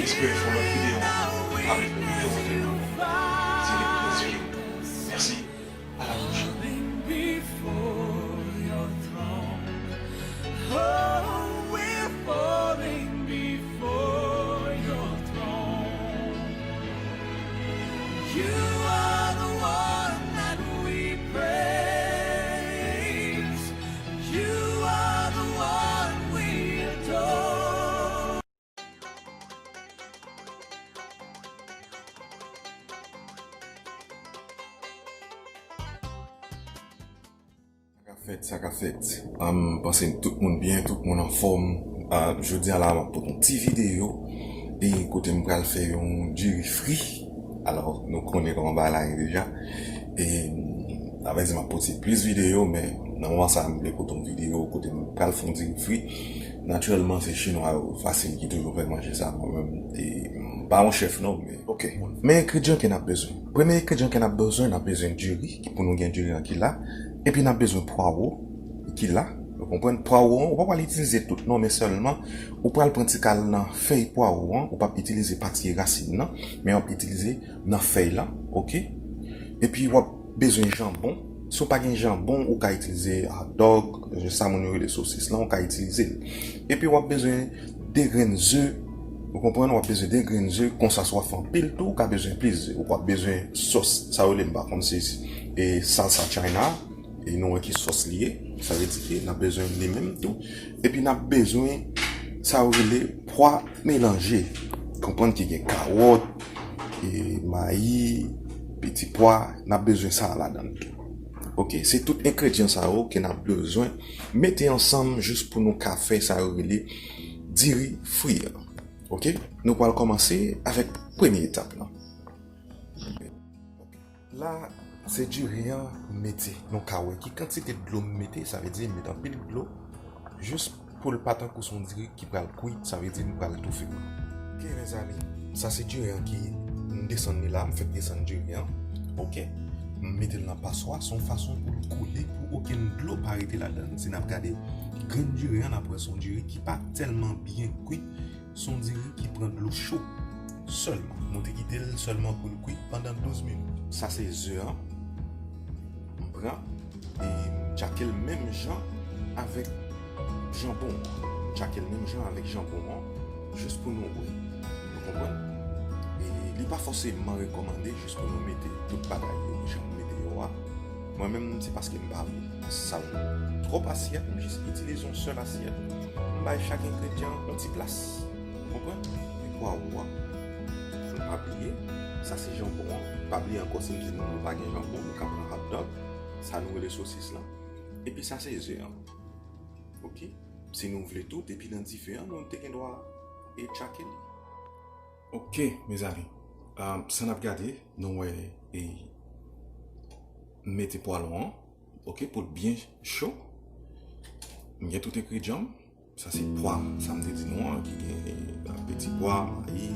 Espere fè yon lòt videyo avèk yon lòt videyo. Mèsi. A la pwochèn. Oh, we're falling before your throne. You are the one that we praise. You are the one we adore. Sa k ap fèt, sa k ap fèt. M panse tout moun byen, tout moun anfòm. Ah, jodi a la, m ap pote yon ti videyo e kote m pral fè yon diri fri. Alò, nou konnen kòman bagay la ye deja. E, sa vle di m ap pote plis videyo, men nan moman sa a, m vle pote yon videyo kote m pral fè yon diri fri. Natirèlman, se chinwa yo, fasil, ki toujou fè manje sa, mwen menm. E, m pa yon chèf non, men, ok. Men engredyan ke n ap bezwen. Premye engredyan ke n ap bezwen, n ap bezwen diri, ki pou nou gen diri an ki la. Epi n ap bezwen pwawo ki la. Ou konprann? Pwawo an, ou pa pral itilize tout non, men sèlman ou pral pran ti kal nan fèy pwawo an, ou p ap itilize pati rasin nan, men w ap itilize nan fèy la, ok? Epi w ap bezwen janbon. Si w pa gen janbon, ou ka itilize hot dog, sa moun yo rele sosis lan, ou ka itilize l. Epi w ap bezwen de grenn ze, ou konprann? W ap bezwen de grenn ze, konsa si w ap fè anpil tou, ou ka bezwen plis ze. Ou ap bezwen sòs, sa yo rele, m pa konn si e salsa China, e nou wè ki sòs li ye, sa vle di ke n ap bezwen li menm tou. Epi n ap bezwen sa yo rele pwa melanje. Konprann ki gen kawòt, e mayi, piti pwa, n ap bezwen sa ladan l tou. Ok, se tout engredyan sa yo ke n ap bezwen mete ansanm jis pou nou ka fè sa yo rele diri fri a. Ok, nou pral kòmanse avèk premye etap lan. La, se diri an m mete. Nou ka wè ki kantite dlo m mete, sa vle di m mete anpil dlo, jis pou l pa tankou se yon diri ki pral kwit, sa vle di m pral toufe l. Ok, mezanmi, sa se diri an ki m desann li la, m fèk desann diri an. Ok, m mete l nan paswa, se yon fason pou l koule, pou okenn dlo pa rete ladan l. Si n ap gade grenn diri an, n ap wè se yon diri ki pa tèlman byen kwit, se yon diri ki pran dlo cho sèlman. Nou te kite l sèlman pou l kwit pandan douz minit. Sa se ze an. M pran e m tchake l menm jan avèk janbon an. M tchake l menm jan avèk janbon an, jis pou nou wè. Nou konprann? E li pa fòseman rekòmande jis pou nou mete tout bagay yo jan m mete yo a. Mwen menm, se paske m pa vle sa twòp asyèt, m jis itilize yon sèl asyèt. M bay chak engredyan yon ti plas. Konprann? E pwawo a. Fò n pa bliye, sa se janbon an. Pa bliye ankò, si m di nou nou pa gen janbon, nou ka pran hot dog, sa nou rele sosis lan. Epi sa se ze an. Ok? Si nou vle tout, epi nan dife an, nou te gen dwa e tchake li. Ok, mezanmi. Ah, sa n ap gade, nou wè, e, m mete pwalo an, ok, pou l byen cho. M gen tout engredyan m. Sa se pwa, sa m te di nou an, ki gen, e, piti pwa, mayi,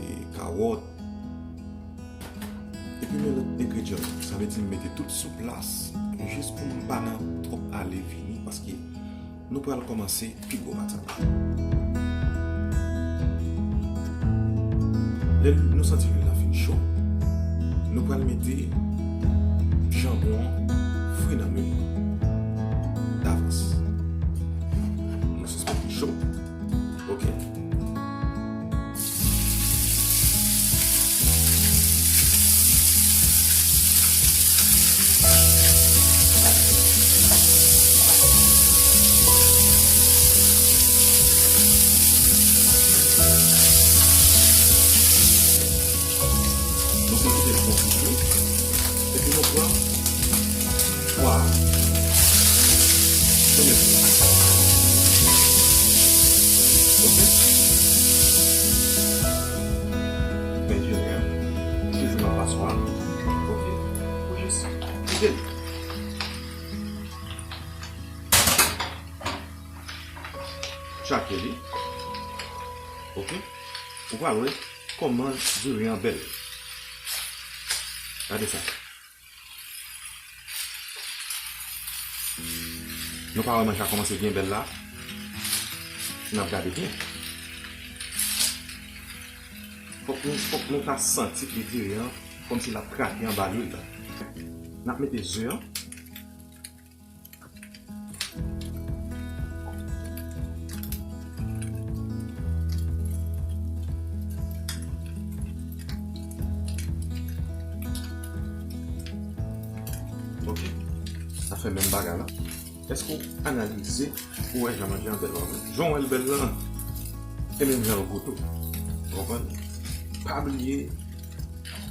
e, kawòt. Epi m gen lòt engredyan yo. Sa vle di m mete tout sou plas, jis pou m pa nan twòp ale vini, paske nou pral kòmanse pi gwo pati la. Lè nou santi lwil la fin cho, nou pral mete janbon an fri nan lwil la davans. Nou sispann li cho. Ok. Donk, nou kite l bon kote. Epi nou pran pwa. Nou mete. Ok? Byen diri an. Toujou nan paswa. Ok? Ou jis kite l. Tchake li. Ok? Ou pral wè kòman diri an bèl. Gade sa. Nou pa wè manje a kòmanse byen bèl la? N ap gade byen. Fòk nou, fòk nou ka santi ke diri an kòmsi l ap krake anba lwil la. N ap mete ze an. Ok. N ap fè menm bagay la. Èske w analize pou w wè jan manje an bèl la? Jan w wè l bèl la, e menm jan l gou tou. Ou konprann? Pa bliye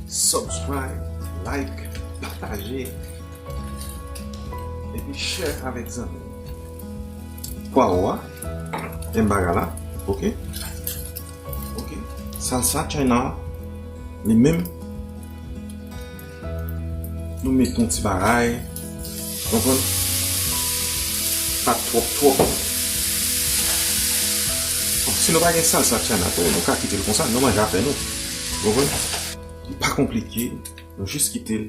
subscribe, like, pataje, epi share avèk zanmi. Pwawo a, menm bagay la, ok? Ok. Salsa China, li menm, nou met yon ti bagay, w konprann? Pa twòp, twòp. Bon, si nou pa gen salsa China tou, nou ka kite l konsa, nou manje afè nou. W konprann? Li pa konplike, nou jis kite l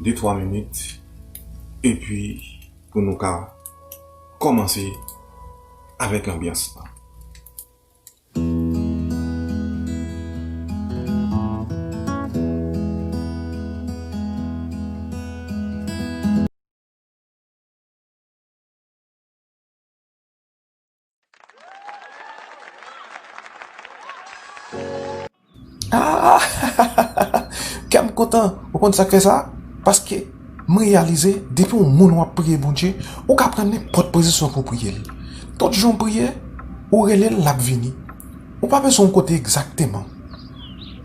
de twa minit, epi pou nou ka kòmanse avèk anbyans lan. Ah! Kè m kontan. Ou konn sa k fè sa? Paske m reyalize, depi yon moun w ap priye Bondye, ou ka pran nenpòt pozisyon pou w priye l. Tout jan w priye, ou rele l, l ap vini. Ou pa bezwen yon kote egzakteman.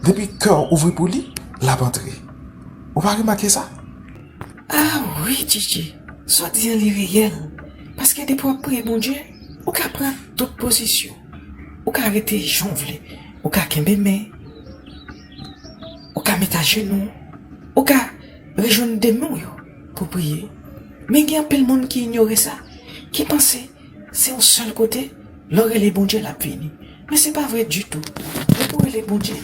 Depi kè w ouvri pou li, l ap antre. Ou pa remake sa? Ah wi, Tchitchi, sa w di an li reyèl. Paske depi w ap priye Bondye, ou ka pran tout pozisyon. Ou ka rete jan w vle. Ou ka kenbe men. Ou ka met ajenou. Ou ka rejwenn de men w yo pou priye. Men gen anpil moun ki inyore sa, ki panse se yon sèl kote, lè w rele Bondye, l ap vini. Men se pa vre ditou. Depi w rele Bondye,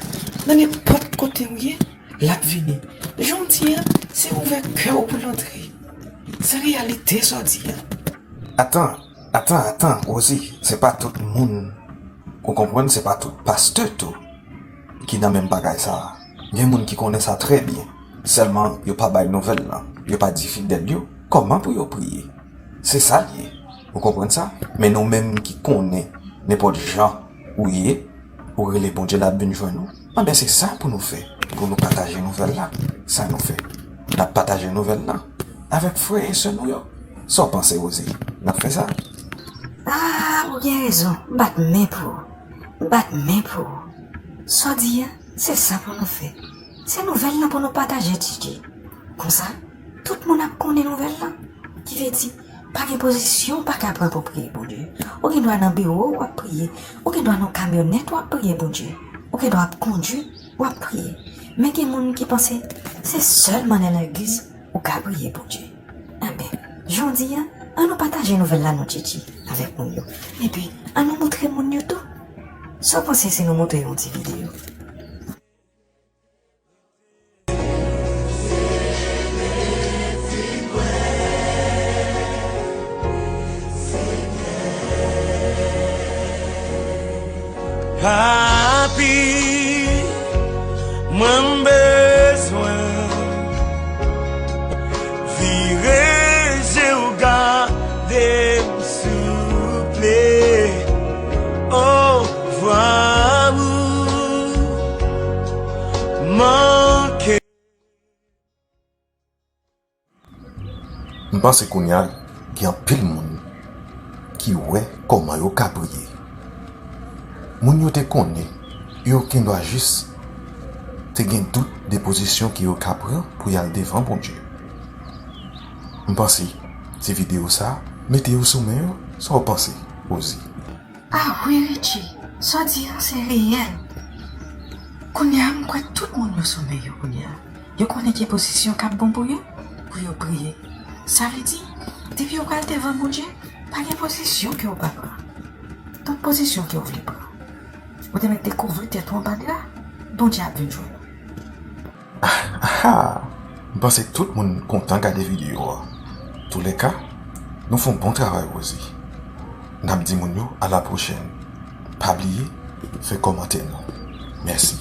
nan nenpòt kote w ye, l ap vini. Jan w di an, se ouvè kè w pou l antre. Se reyalite sa w di an. Atan, atan, atan, Rosie, se pa tout moun, ou konprann, se pa tout pastè tou ki nan menm bagay sa a. Gen moun ki konnen sa trè byen, sèlman yo pa bay nouvèl lan, yo pa di fidèl yo kòman pou yo priye. Se sa l ye. Ou konprann sa? Men nou menm ki konnen nenpòt jan ou ye, ou rele Bondye, l ap vin jwenn ou. Anben, se sa pou nou fè, pou nou pataje nouvèl la. Sa nou fè? N ap pataje nouvèl la avèk frè e sè nou yo. Sa w panse, Rosie? N ap fè sa? Ah, ou gen rezon. M bat men pou ou. M bat men pou ou. Sa w di a, se sa pou nou fè. Se nouvèl lan pou nou pataje, Tchitchi. Konsa, tout moun ap konnen nouvèl lan. Ki vle di, pa gen pozisyon w pa ka pran pou w priye Bondye. Ou gen dwa nan biwo w, w ap priye. Ou gen dwa nan kamyonèt w, w ap priye Bondye. Ou gen dwa ap kondui, w ap priye. Men gen moun ki panse se sèlman nan legliz ou ka priye Bondye. Enben, jodi a, ann nou pataje nouvèl la non, Tchitchi, avèk moun yo. Epi, ann nou montre moun yo tou. Sa w panse si nou montre yon ti videyo? Papi, mwen m bezwen vire je w gade m souple. O vwa ou manke. M panse kounye a, gen anpil moun ki wè kòman yo ka priye. Moun yo te konnen, yo gendwa jis te gen dout de pozisyon ke yo ka pran pou y al devan Bondye. M panse ti videyo sa a mete yo sou men yo. Sa w panse, Rosie? Ah wi, Richie, sa w di an se reyèl. Kounye a, m kwè tout moun yo sou men yo kounye a. Yo konnen ki pozisyon k ap bon pou yo, pou yo priye. Sa vle di, depi yo pral devan Bondye, pa gen pozisyon ke w pa pran. Tout pozisyon ke w vle pran. Ou te mèt dekouvri tèt ou anba dra, Bondye ap vin jwenn ou. Ah, ah, ah. M panse tout moun kontan gade videyo a. Toulèka, nou fè yon bon travay, Rosie. N ap di moun yo a la pwochèn. Pa bliye fè kòmantè nou. Mèsi.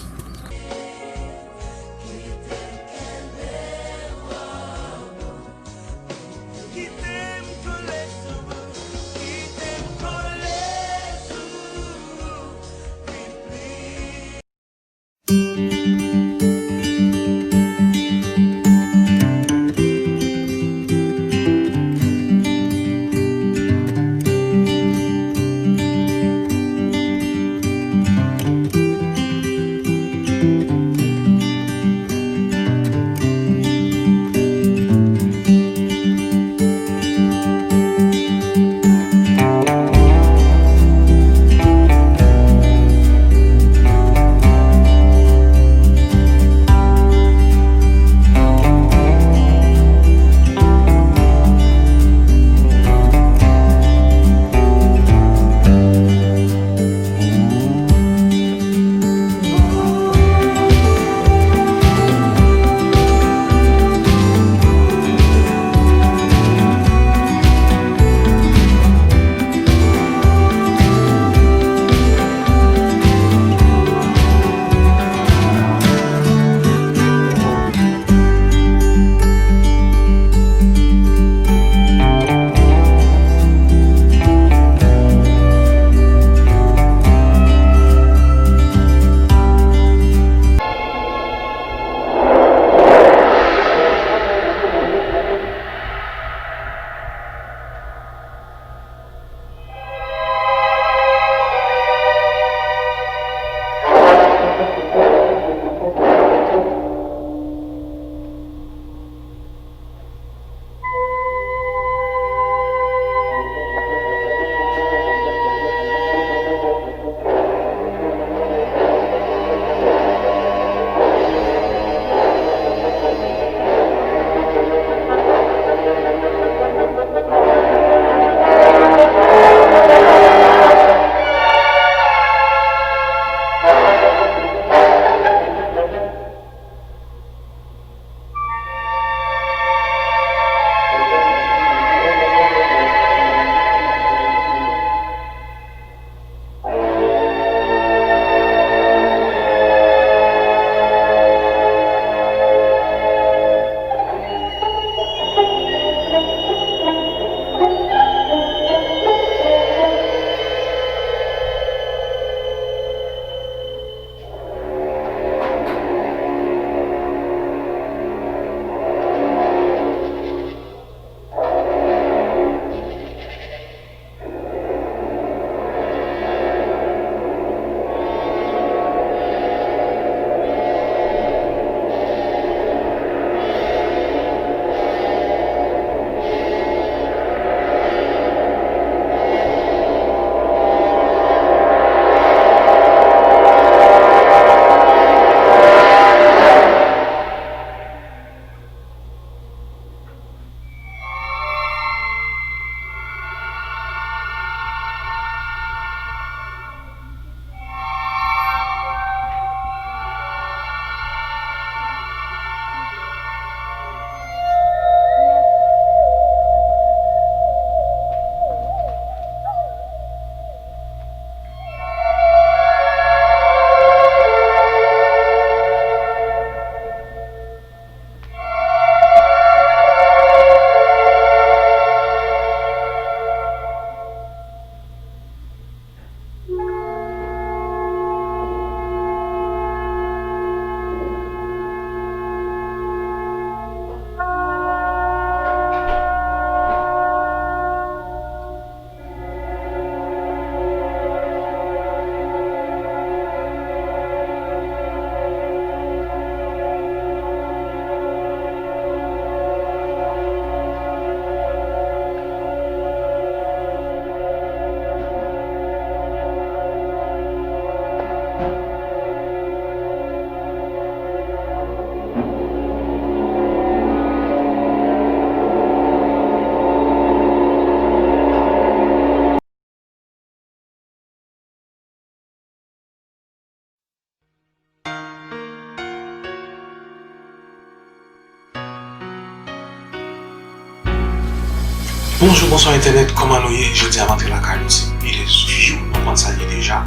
Bonjou, bonswa entènèt, kòman nou ye? Jodi a m antre lakay nou, se P L S View, nou konn sa l ye deja.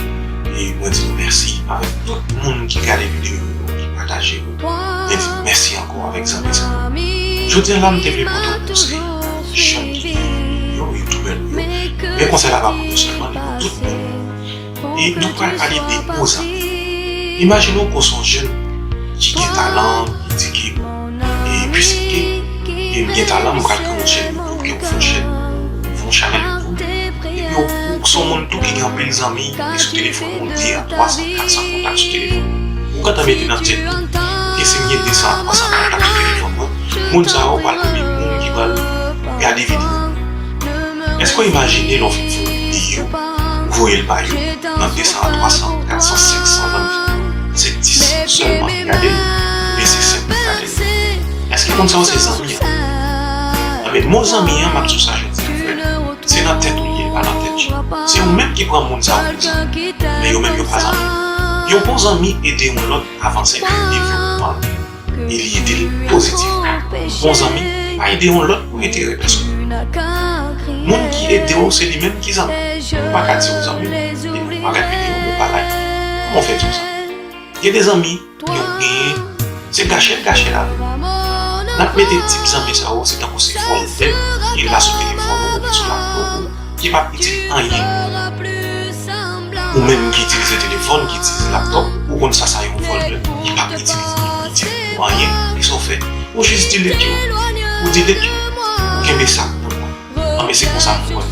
E mwen di nou mèsi avèk tout moun ki gade videyo yo, ki pataje yo. Mwen di nou mèsi ankò avèk zanmi sa yo. Jodi a la, m te vle pote yon konsèy pou jèn ki yo, youtubè nou yo. Men konsèy la pa pou nou sèlman, li pou tout moun. E nou pral pale de gwo zanmi. Imajine w ke w se yon jèn ki gen talan, ki di ke, e piske e m gen talan, m pral kreye yon chèn YouTube, yon fon chèn, yon fon chanèl YouTube. Epi w, ou se yon moun tou ki gen anpil zanmi, e sou telefòn ou, de a twa san, kat san kontak sou telefòn ou. Ou gentan mete nan tèt ou ke si m gen de san a twa san kontak sou telefòn mwen, moun sa yo pral premye moun ki pral gade videyo. Èske w imajine lè w fin fè yon videyo, ou voye l ba yo nan de san a twa san, kat san, senk san zanmi, se dis sèlman ki gade l, men se senk ki gade l. Èske moun sa yo se zanmi an? Anben, mo zanmi an, m ap di w sa jodi a, frè, se nan tèt ou li ye, li pa nan tèt yo. Se ou menm ki pran moun sa yo pou zanmi, men yo menm yo pa zanmi. Yon bon zanmi ede yon lòt avanse nan devlopman l. E li ede l pozitivman. Bon zanmi pa ede yon lòt pou enterè pèsonèl. Moun ki ede w, se li menm ki zanmi. Ou pa ka di w zanmi l, epi w pa gad videyo m, ou pa like. Kòman w fè di w zanmi? Gen de zanmi, yo genyen, se gache l gache l avè w. N ap mete tip zanmi sa yo, se tankou se fòltè ki la sou telefòn ou, oubyen sou laptop ou, ki p ap itil anyen. Ou menm ki itilize telefòn, ki itilize laptop, ou konn sa sa yon fòltè, li p ap itilize, li itil pou anyen. Men sa w fè, ou jis delete yo. Ou delete yo. Ou kenbe sa pou ou. Anben, se konsa m wè l.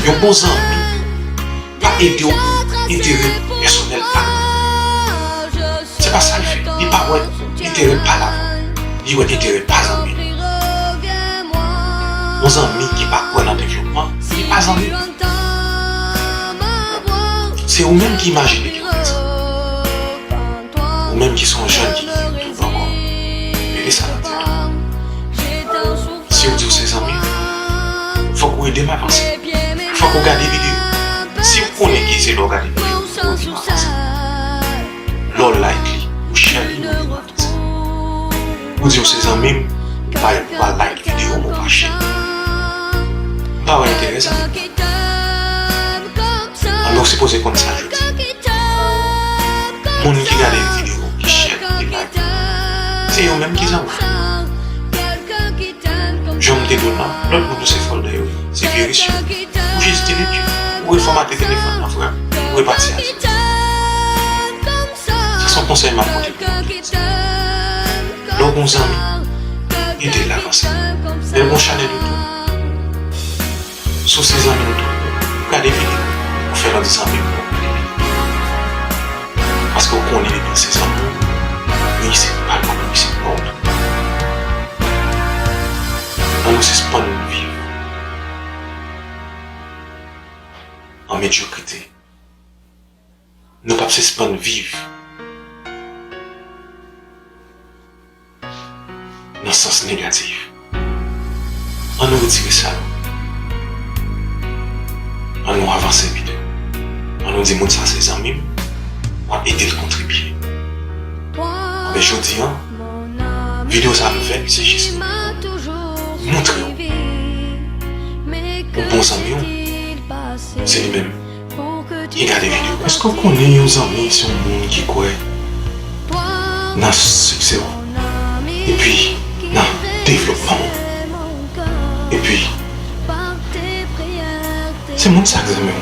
Yon bon zanmi pa ede w pou enterè pèsonèl pa l. Se pa sa l fè. Li pa wè enterè pa l avan. Li wè enterè pa zanmi l. Yon zanmi ki pa kwè nan devlopman, li pa zanmi. Se ou menm ki imajine ke w te zanmi. Ou menm ki se yon jèn ki gen YouTube ankò, mete sa nan tèt ou. Si w di w se zanmi m, fòk ou ede m avanse. Fòk ou gade videyo. Si w konnen ke se lè w gade videyo pou w ede m avanse. Lè w like li, ou share li, ou ede m avanse. Ou di w se zanmi m, pa, pa like videyo m, ou pa share. M pa wè enterè zanmi m. Anben, w sipoze konn sa jodi. Moun ki gade videyo, ki share, ki like, se yo menm ki zanmi w. Jan m te di w la, lòt moun yo se fòltè yo ye, se viris yo. Ou jis delete yo. Ou refòmate telefòn nan, frè m. Ou repati a zewo. Sa se yon konsèy m ap pote pou nou. Lè w gen yon zanmi, ede l avanse. Lè l gen yon chanèl YouTube, si w se zanmi l tou, ou gade videyo, ou fè lòt zanmi w yo gade videyo. Paske w konnen depi l se zanmi w, reyisi pa l ap reyisi pa w tou. Ann nou sispann viv an medyokrite. Nou p ap sispann viv nan sans negatif. Ann nou retire sa. Ann nou avanse pito. Ann nou di moun sa se zanmi m, m ap ede l kontribye. Anben jodi a, videyo sa a m fè, se jis pou montre w yon bon zanmi w, se li menm ki gade videyo. Èske w konnen yon zanmi se yon moun ki kwè nan siksè w, epi nan devlopman w, epi se moun sa k zanmi w.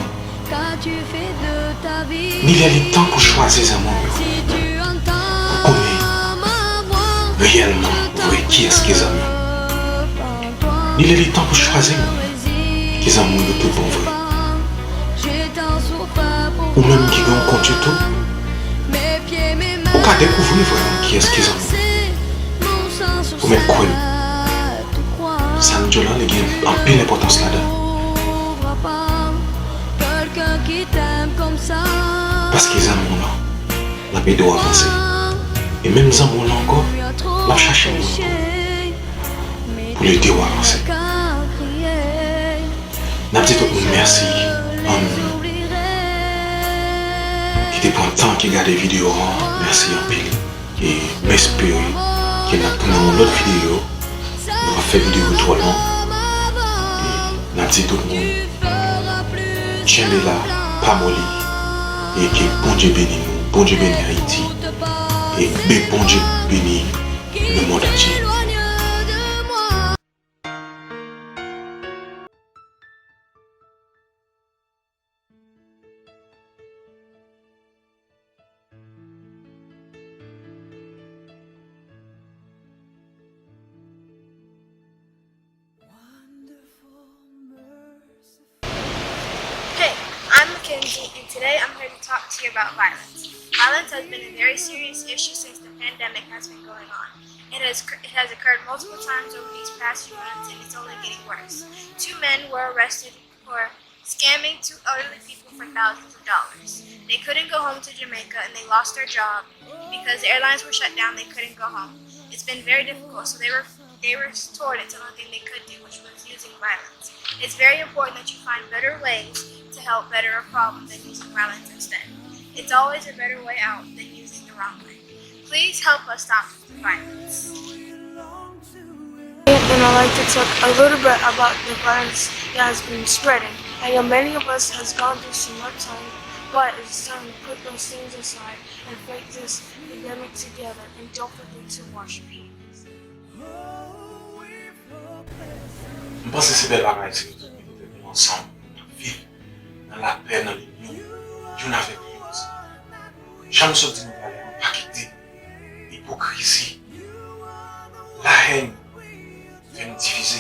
Ni lè li tan pou chwazi zanmi w yo, pou konnen reyèlman vre kiyès ki zanmi w. Ni lè li tan pou chwazi moun ki zanmi w yo tout bon vre. Ou menm ki gen yon kont YouTube, ou ka dekouvri vrèman kiyès ki zanmi w. Ou mèt kwè m. Sa m di w la, li gen anpil enpòtans ladan l. Paske zanmi w lan, l ap ede w avanse. E menm zanmi w lan ankò, l ap chache moun pou, pou l ede w avanse. N ap di tout moun mèsi, um, ki te pran tan, ki gade videyo an, mèsi anpil. E m espere ke n ap tounen yon lòt videyo. Nou p ap fè videyo twò long. E N ap di tout moun, kenbe la, pa moli, e ke Bondye beni nou, Bondye beni Ayiti, e ke Bondye beni lemonn antye. Hey, I'm Mackenzie, and today I'm here to talk to you about violence. Violence has been a very serious issue since the pandemic has been going on. It has, it has occurred multiple times over these past few months, and it's only getting worse. Two men were arrested for scamming two elderly people for thousands of dollars. They couldn't go home to Jamaica and they lost their job, and because the airlines were shut down, they couldn't go home. It's been very difficult, so they were they resorted to the only thing they could do, which was using violence. It's very important that you find better ways to help better a problem than using violence instead. It's always a better way out than using the wrong way. Please help us stop the violence. And I'd like to talk a little bit about the violence that has been spreading. I know many of us has gone through some rough time, but it's time to put those things aside and fight this pandemic together and don't forget to wash your hands. M panse se bèl bagay si nou tout mete tèt nou ansanm, n ap viv nan lapè, nan linyon, youn avèk lòt. Jan m sot di nou talè a, pa kite ipokrizi, lahèn fè nou divize,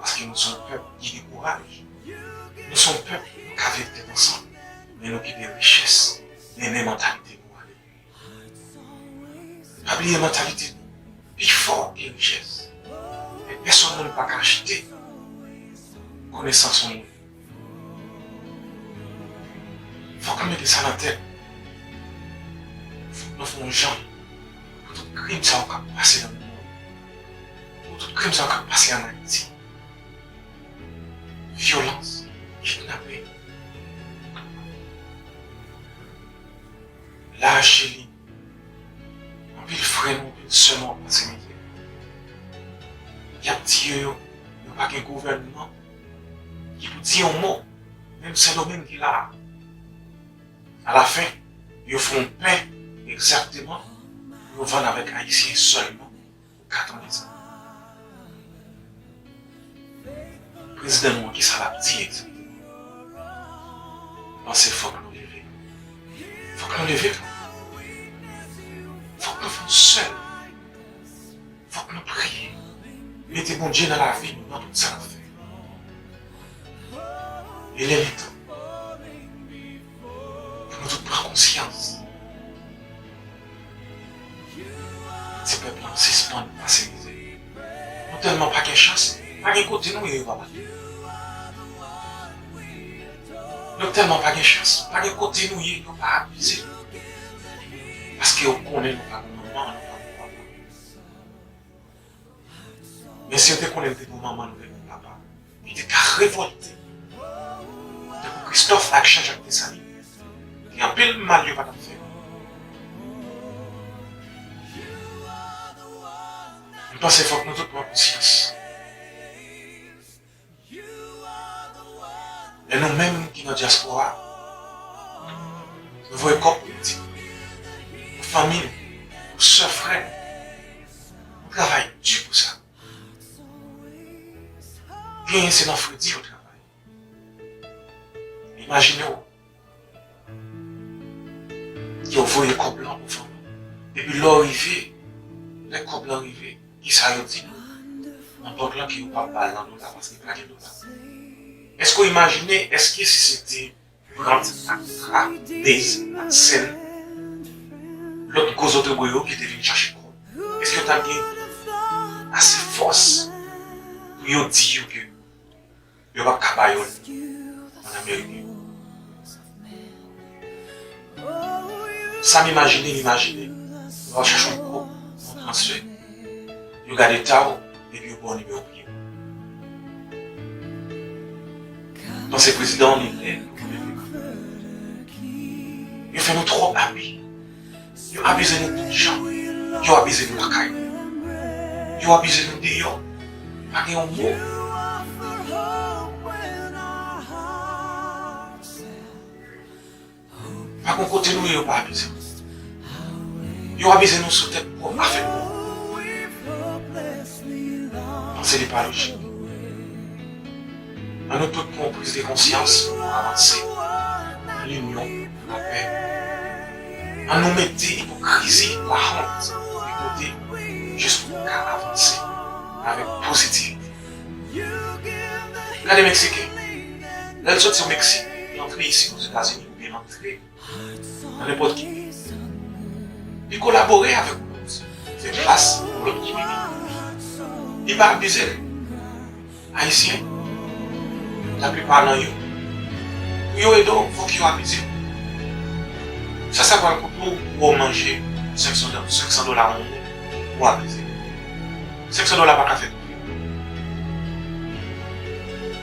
paske nou se yon pèp ki gen kouraj. Nou se yon pèp, nou ka viv tèt ansanm, men nou kite richès mennen mantalite nou ale. Pa bliye mantalite nou pi fò ke richès. E pèsonn moun pa ka achte konesans yon moun. Fòk nou mete sa nan tèt. Fòk nou fè yon jan pou tout krim sa yo k ap pase nan lemonn, pou tout krim sa yo k ap pase ann Ayiti, vyolans, kidnape, laj li, anpil frè nou, anpil sè nou ap pase mizè. Y ap tiye yo, yo pa gen gouvènman ki pou di yon mo, menm Sendomeng ki la a. Alafen, yo fè yon pen egzakteman pou yo vann avèk Ayisyen sèlman. Kat an dezan. Prezidan nou an, kisa l ap di egzakteman? M panse fòk nou leve. Fòk nou leve kanpe. Fòk nou fè yon sèl. Fòk nou priye. Mete Bondye nan lavi nou, nan tout sa n ap fè. E lè li tan pou nou tout pran konsyans. Ti pèp la, sispann pase mizè. Nou tèlman pa gen chans, pa gen kote nou ye yo pa bat nou. Nou tèlman pa gen chans, pa gen kote nou ye yo pa abize nou. Paske yo konnen nou pa gen manman, nou pa gen papa. Men si yo te konnen nou te gen yon manman, nou te gen yon papa ki te ka revòlte, tankou Kristòf ak Jan Jak Desalin, gen anpil mal yo pa t ap fè. M panse fòk nou tout pran konsyans. E nou menm ki nan dyaspora, nou voye kòb pou pitit nou, pou fanmi nou, pou sè, frè nou. Nou travay di pou sa. Genyen se nan fredi yo travay. Imajine w, yo voye kòb lan pou fanmi. Epi lè w rive, lè kòb lan rive, kisa yo di nou? Nan bank lan ke yo p ap ba l nan dola paske pa gen dola. Èske w imajine, èske si se te Brant ak Tra, Base ak Sèn, lòt gwo zotobre yo ki te vin chache kòb, èske yo t ap gen ase fòs pou yo di yo ke yo p ap ka ba yo l an ameriken? Sa m imajine, m imajine, yo al chache yon kòb, yon transfè, yo gade ta w, epi yo ba w nimewo pye w. Panse prezidan an li lè pou leve kanpe. Yo fè nou twòp abi. Yo abize nou tout jan. Yo abize nou lakay nou. Yo abize nou deyò. Pa gen yon mo. Kote nou ye, yo pa abize nou. Yo abize nou sou tèt pwòp afè nou. Panse li pa lojik. Ann nou tout pran yon priz de konsyans pou avanse. Nan linyon, nan lapè. Ann nou mete ipokrizi, lawont de kote, jis pou nou ka avanse avèk pozitivite. Gade Meksiken. Lè l soti o Meksik, li antre isi Ozetazini, oubyen l antre nan nenpòt ki peyi. Li kolabore avèk yon lòt, fè plas pou lòt ki vini. Li pa abize l. Ayisyen, laplipa nan yo, pou yo ede w, fòk yo abize w. Sa sa pral koute w pou w manje senk san dola, senk san dola yon moun pou w abize l. Senk san dola pa ka fè tout.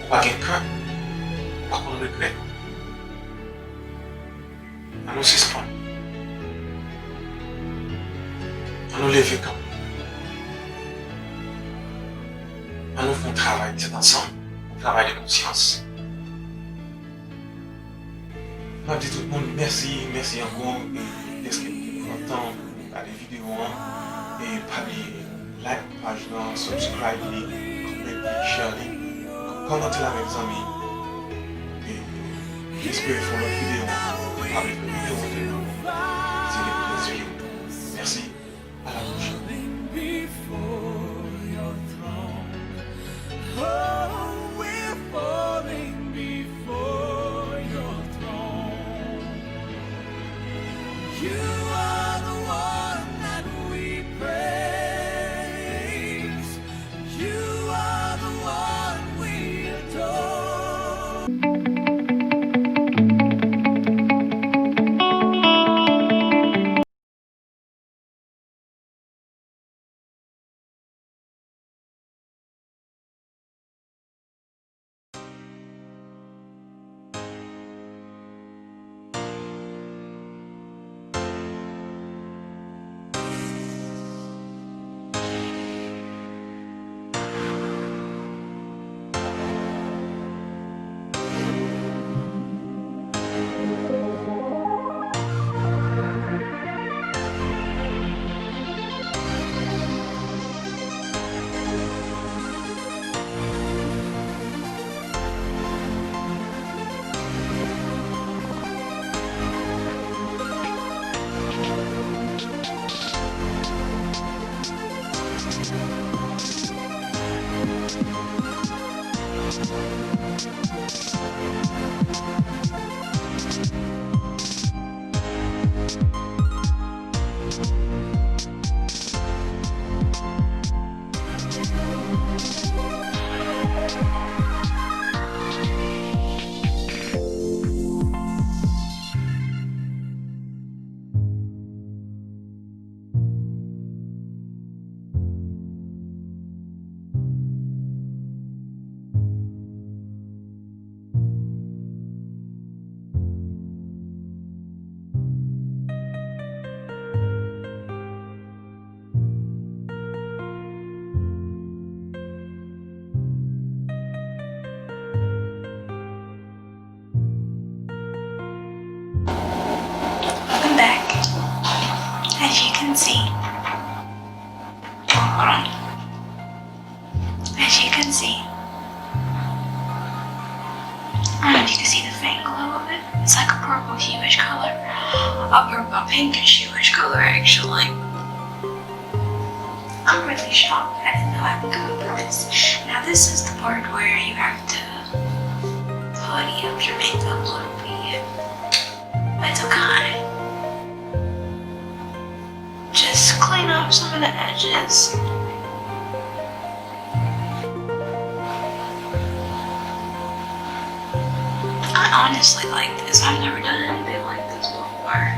Ou pa gen kè, ou pa konn regrèt. Ann nou sispann. Ann nou leve kanpe. Ann nou fè yon travay tèt ansanm, yon travay de konsyans. M ap di tout moun mèsi, mèsi ankò, e dèske nou te pran tan pou gade videyo an. E pa bliye like paj lan, subscribe li, kòmante, share li, kòmante l avèk zanmi. E m espere fè yon lòt videyo ankò. Pa bliye fè videyo montre nou se de plis view. Mèsi. À la prochaine. Oh, we're falling before your throne. You are the one that we praise. You are the one we adore. Welcome back. As you can see, hold on. As you can see, I don't know if you can see the faint glow of it. It's like a purple hueish color, a purple pinkish hueish color actually. I'm really shocked. I didn't know I could go through this. Now this is the part where you have to putty up your makeup a little bit. It's okay. Just clean up some of the edges. I honestly like this. I've never done anything like this before.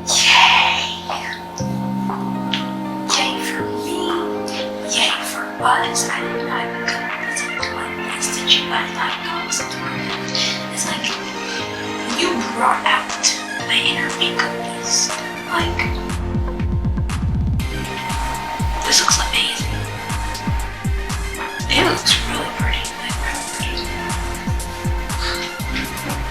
Yay! Yay for me! Yay for us! I didn't know I could come up with something like this. Did you guys like how it was? It's like you brought out my inner makeup beast. Like, this looks amazing. It looks really pretty. Like, really pretty.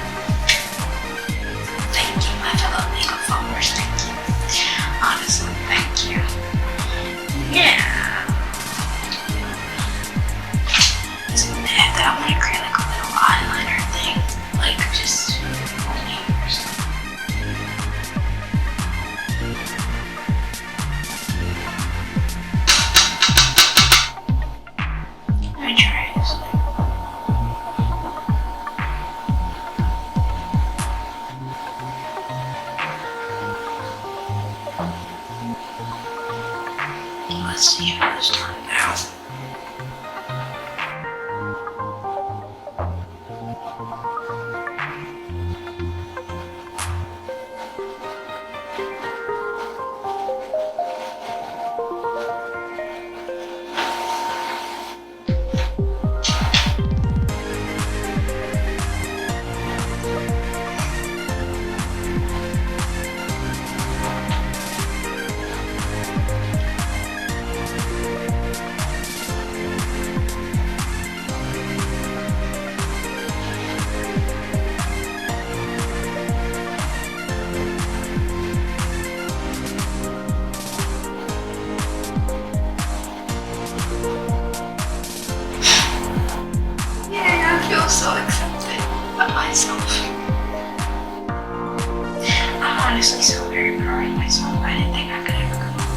So I didn't think I could ever come up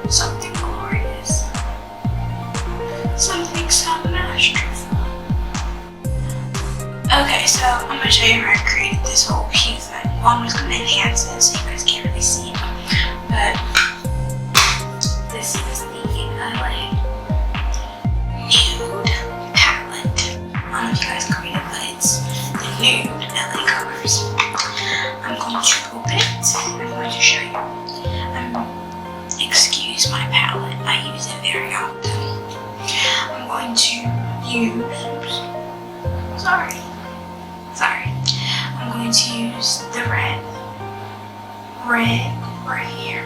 with something glorious, something so masterful. Okay, so I'm gonna show you how I created this whole hue thing. Well, I'm just gonna enhance it so you guys can't really see it. But this is the L A Nude palette. I don't know if you guys can read it, but it's the nude L A colors. I'm going to open it. I'm going to show you. Um, excuse my palette. I use it very often. I'm going to use, oops, sorry. Sorry. I'm going to use the red, red right here.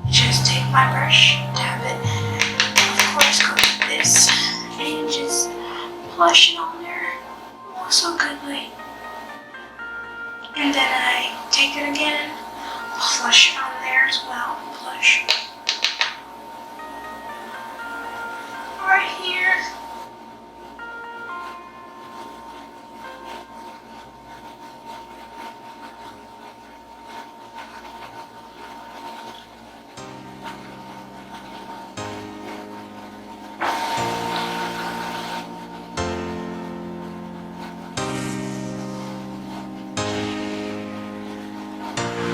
Just take my brush, dab it. Of course, go like this and just blush it on there. Oh, so goodly. And then I take it again, flush it on there as well. Flush. Right here.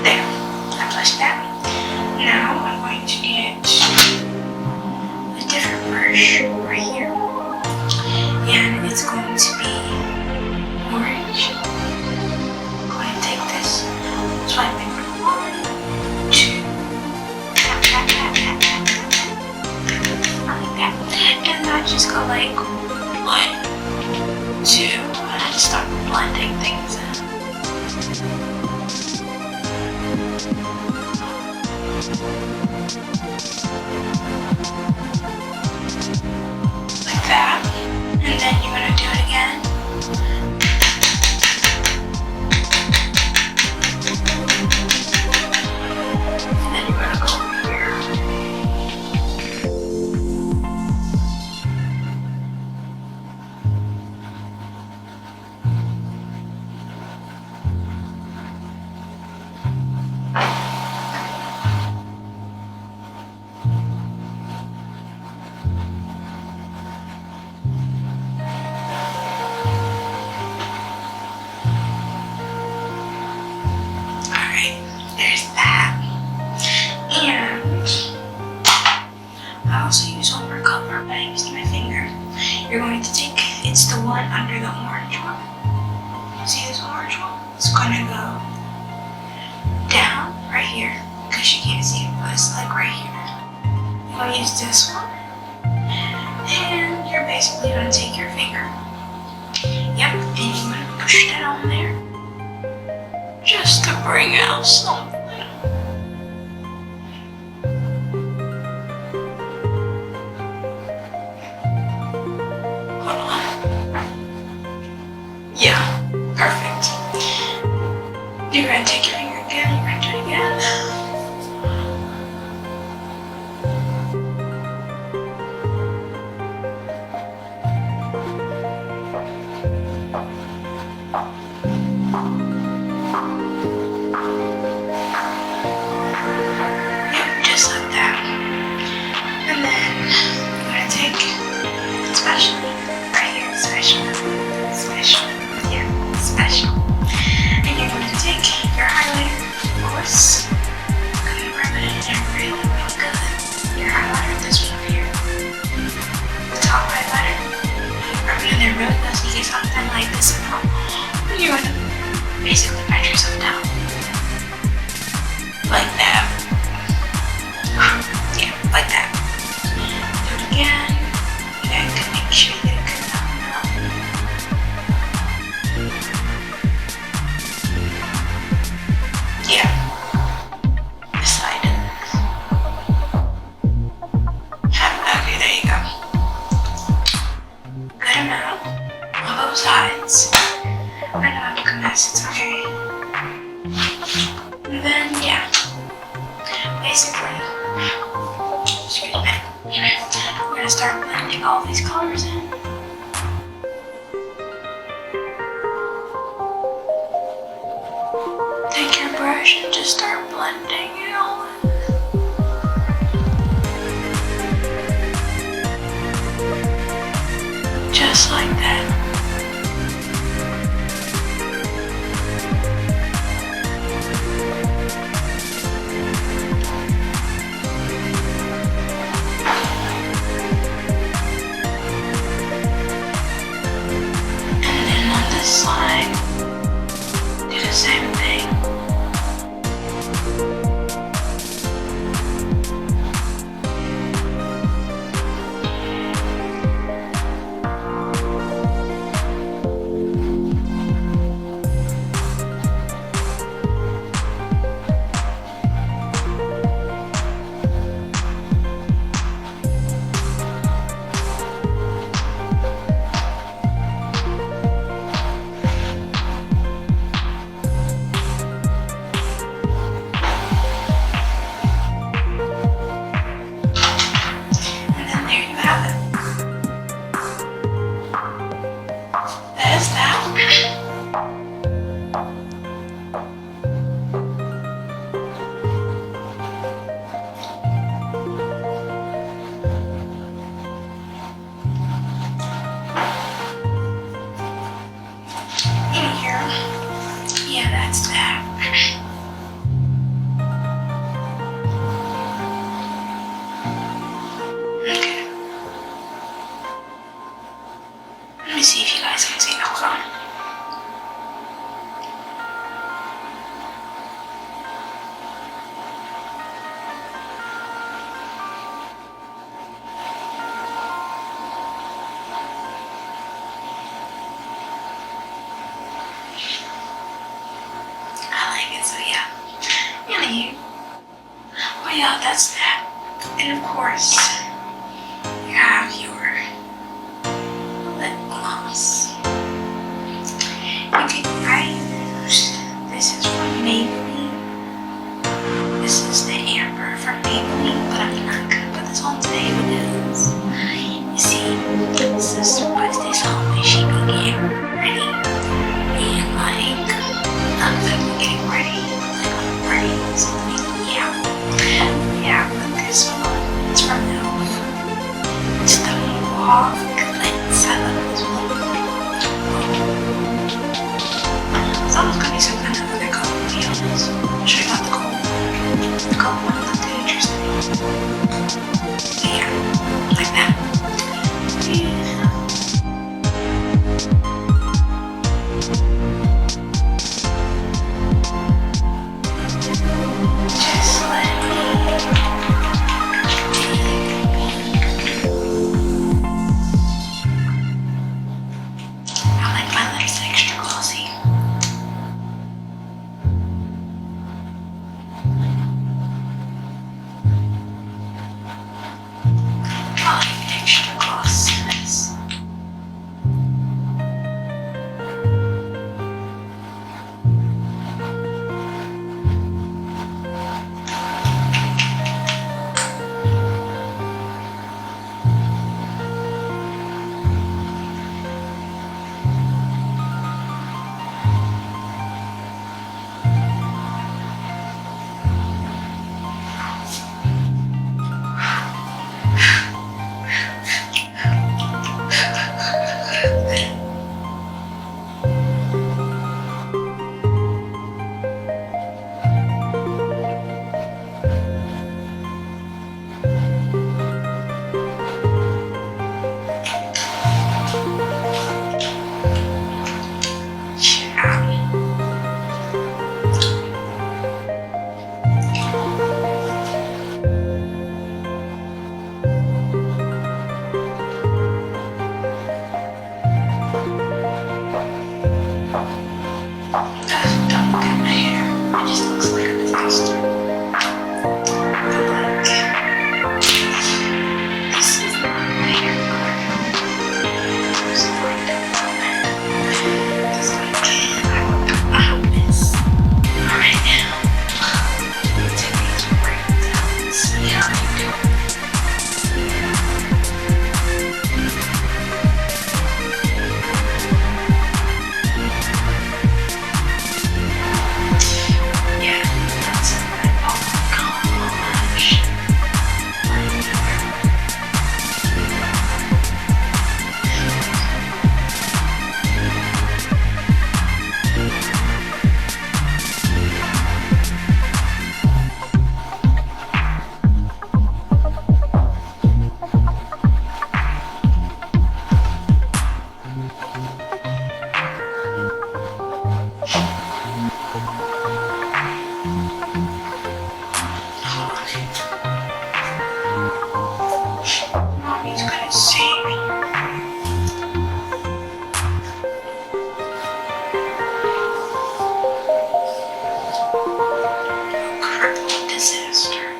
There. I flushed that. Now I'm going to get a different brush right here. And it's going to be orange. Go ahead and take this. Swipe it. One, two. Tap, tap, tap, tap, tap, tap, tap. I like that. And I just go like one, two, and I just start blending things in. Like that. And then you're gonna do it again. And then you're gonna go over here. Alright, there's that. And I also use Overcoat, but I used my finger. You're going to take, it's the one under the orange one. See this orange one? It's gonna go down right here, because you can't see it, but it's like right here. You're gonna use this one, and you're basically gonna take your finger. Yep, and you're gonna push that on there just to bring out something. Hold on. Yeah, perfect. You're gonna take your finger again, you're gonna do it again. Yep, just like that. And then you're gonna take, especially right here, special, special, yeah, special. And you're gonna take your highlighter, of course, gonna rub it in there really, really good. Your highlighter, this one up here, the top highlighter, rub it in there really good so you get something like this. And you're gonna basically pat yourself down. Like that. Yeah, like that. Do it again. You guys gotta make sure you get a good amount. Yeah. This side. Half. Okay, there you go. Good amount on both sides. I know I look a mess, it's okay. And then, yeah. Basically, excuse me. We're gonna start blending all these colors in. Should just start blending it all in. Just like that. And then on this side, do the same thing. And then there you have it. That is that. Anywho, yeah, that's that. Okay. Let me see if you guys can see. Hold on. I like it, so yeah. Anywho, well, y'all, that's that. And of course, you have your lip gloss. You can, I use, this is from Maybelline. This is the Amber from Maybelline, but I'm not gonna put this on today because, you see, this is what this whole thing she can get ready. And, like, I'm gonna get it ready. Like, I'm ready. So, like, yeah. Yeah, but this one is from e.l.f. It's the Mauve Gliss. I love this one. It's almost gonna be some kind of other color, to be honest. Should I got the gold? The gold one looked interesting. Yeah, like that. Yeah. Just like me. I like my lips extra glossy. Mommy's gonna save you. Crippling disaster.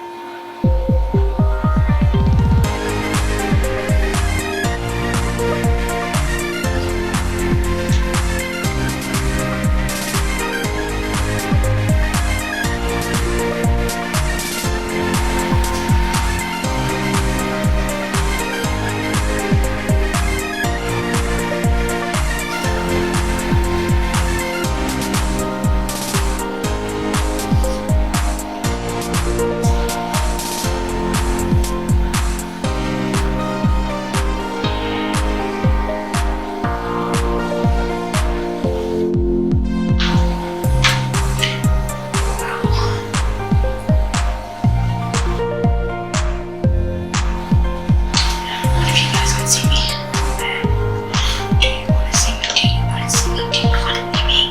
What if you guys could see me? Do you wanna see me? Do you wanna see me? Do you wanna see me?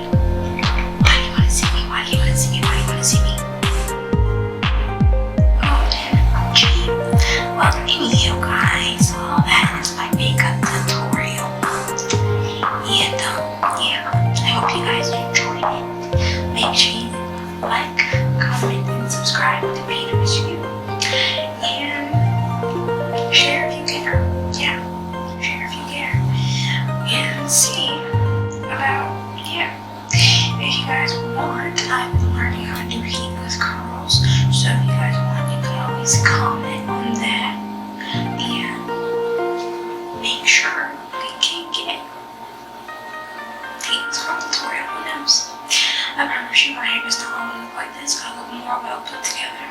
Why do you wanna see me? Why do you wanna see me? Why do you wanna see me? Oh, damn. Well, anywho, guys, all that is my makeup tutorial. And, um, yeah, I hope you guys enjoyed it. Make sure you like, comment, and subscribe to Peter's You. And share if you care. Yeah, share if you care. And see about, yeah. If you guys want, I've been learning how to do heatless curls. So if you guys want, you can always comment on that. And make sure we can get Thanks for the tutorial, who knows? I promise you my hair does not always look like this. I look more well put together.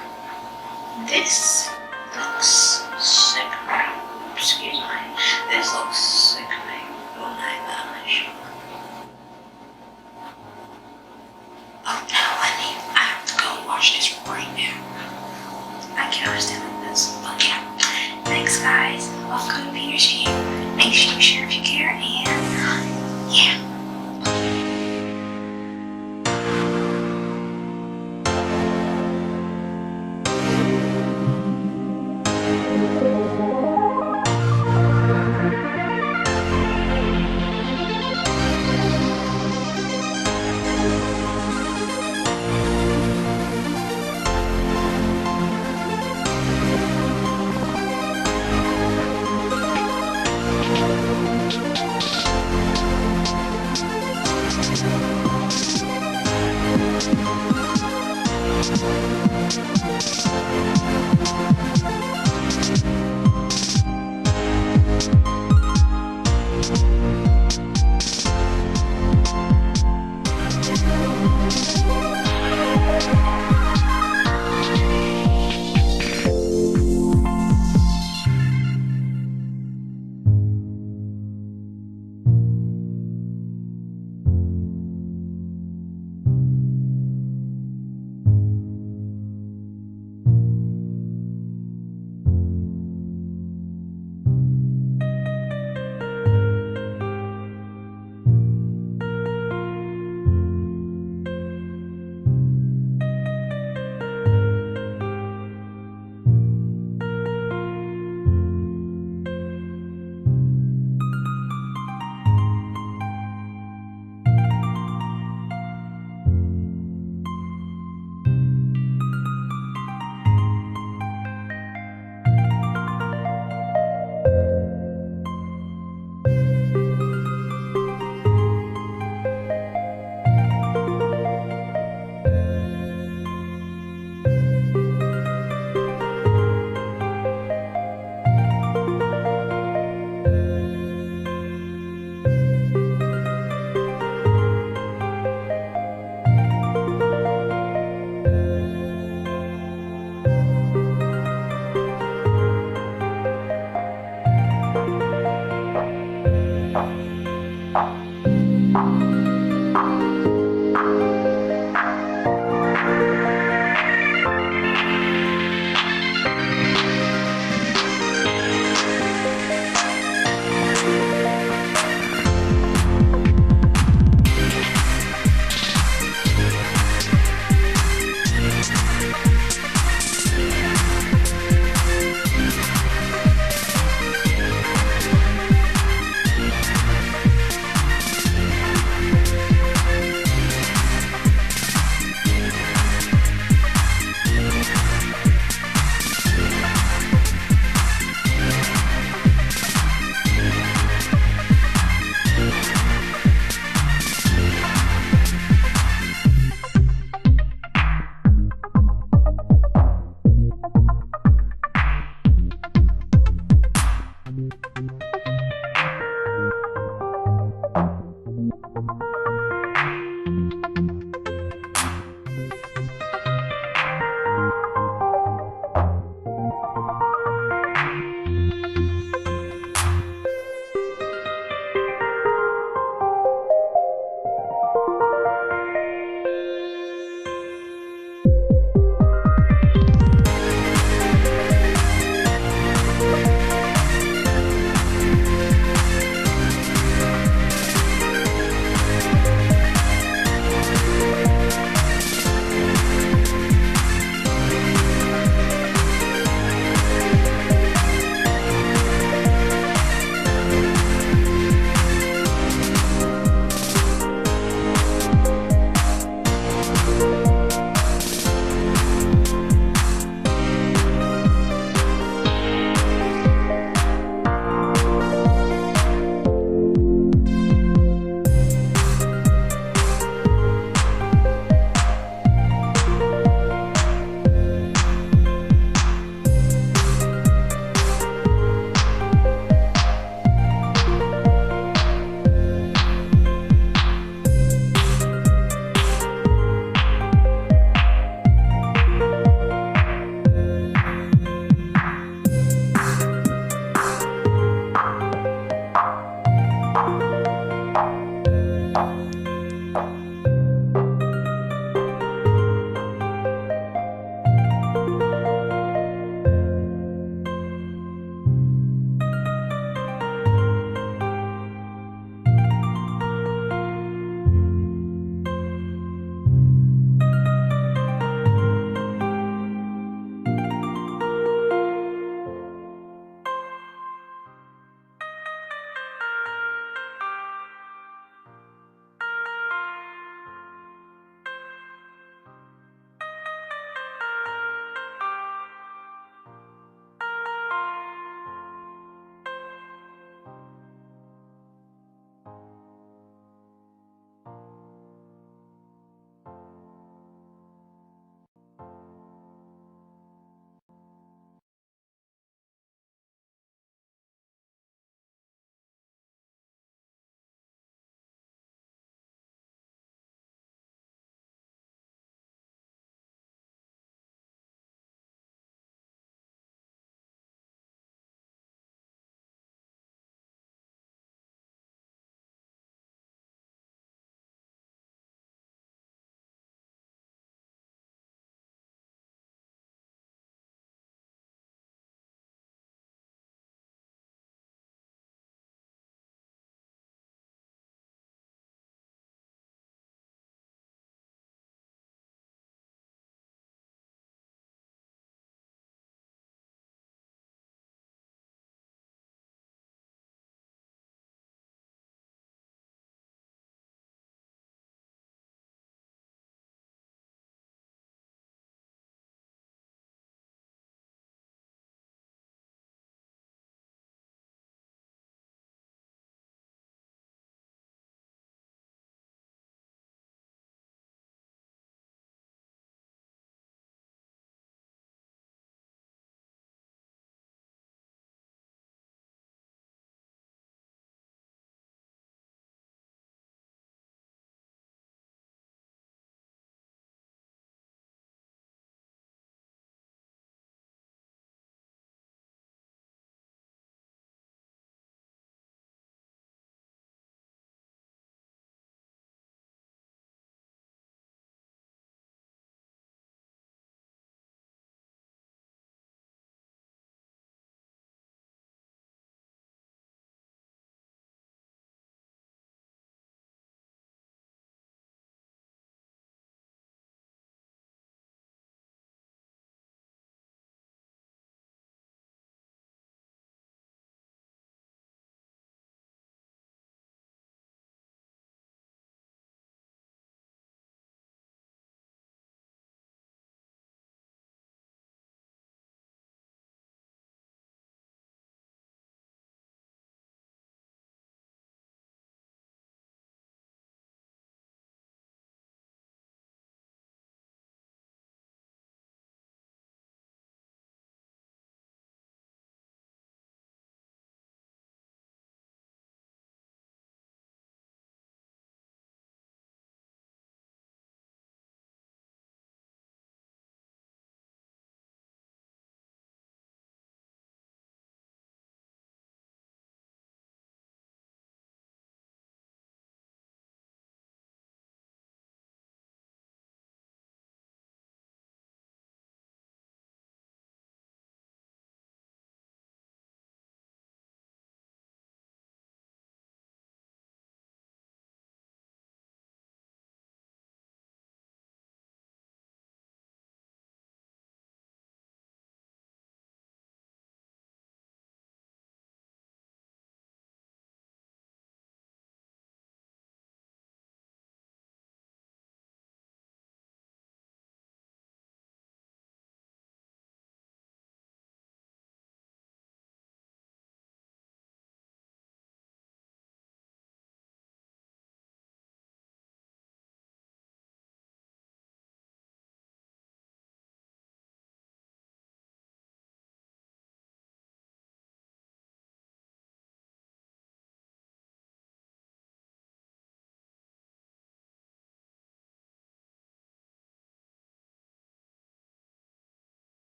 This looks sickening. Excuse me. This looks sickening. Oh my gosh. Oh no, honey, I have to go wash this right now. I cannot stand like this. But yeah, thanks guys. Welcome to Peter's View. Make sure you share if you care, and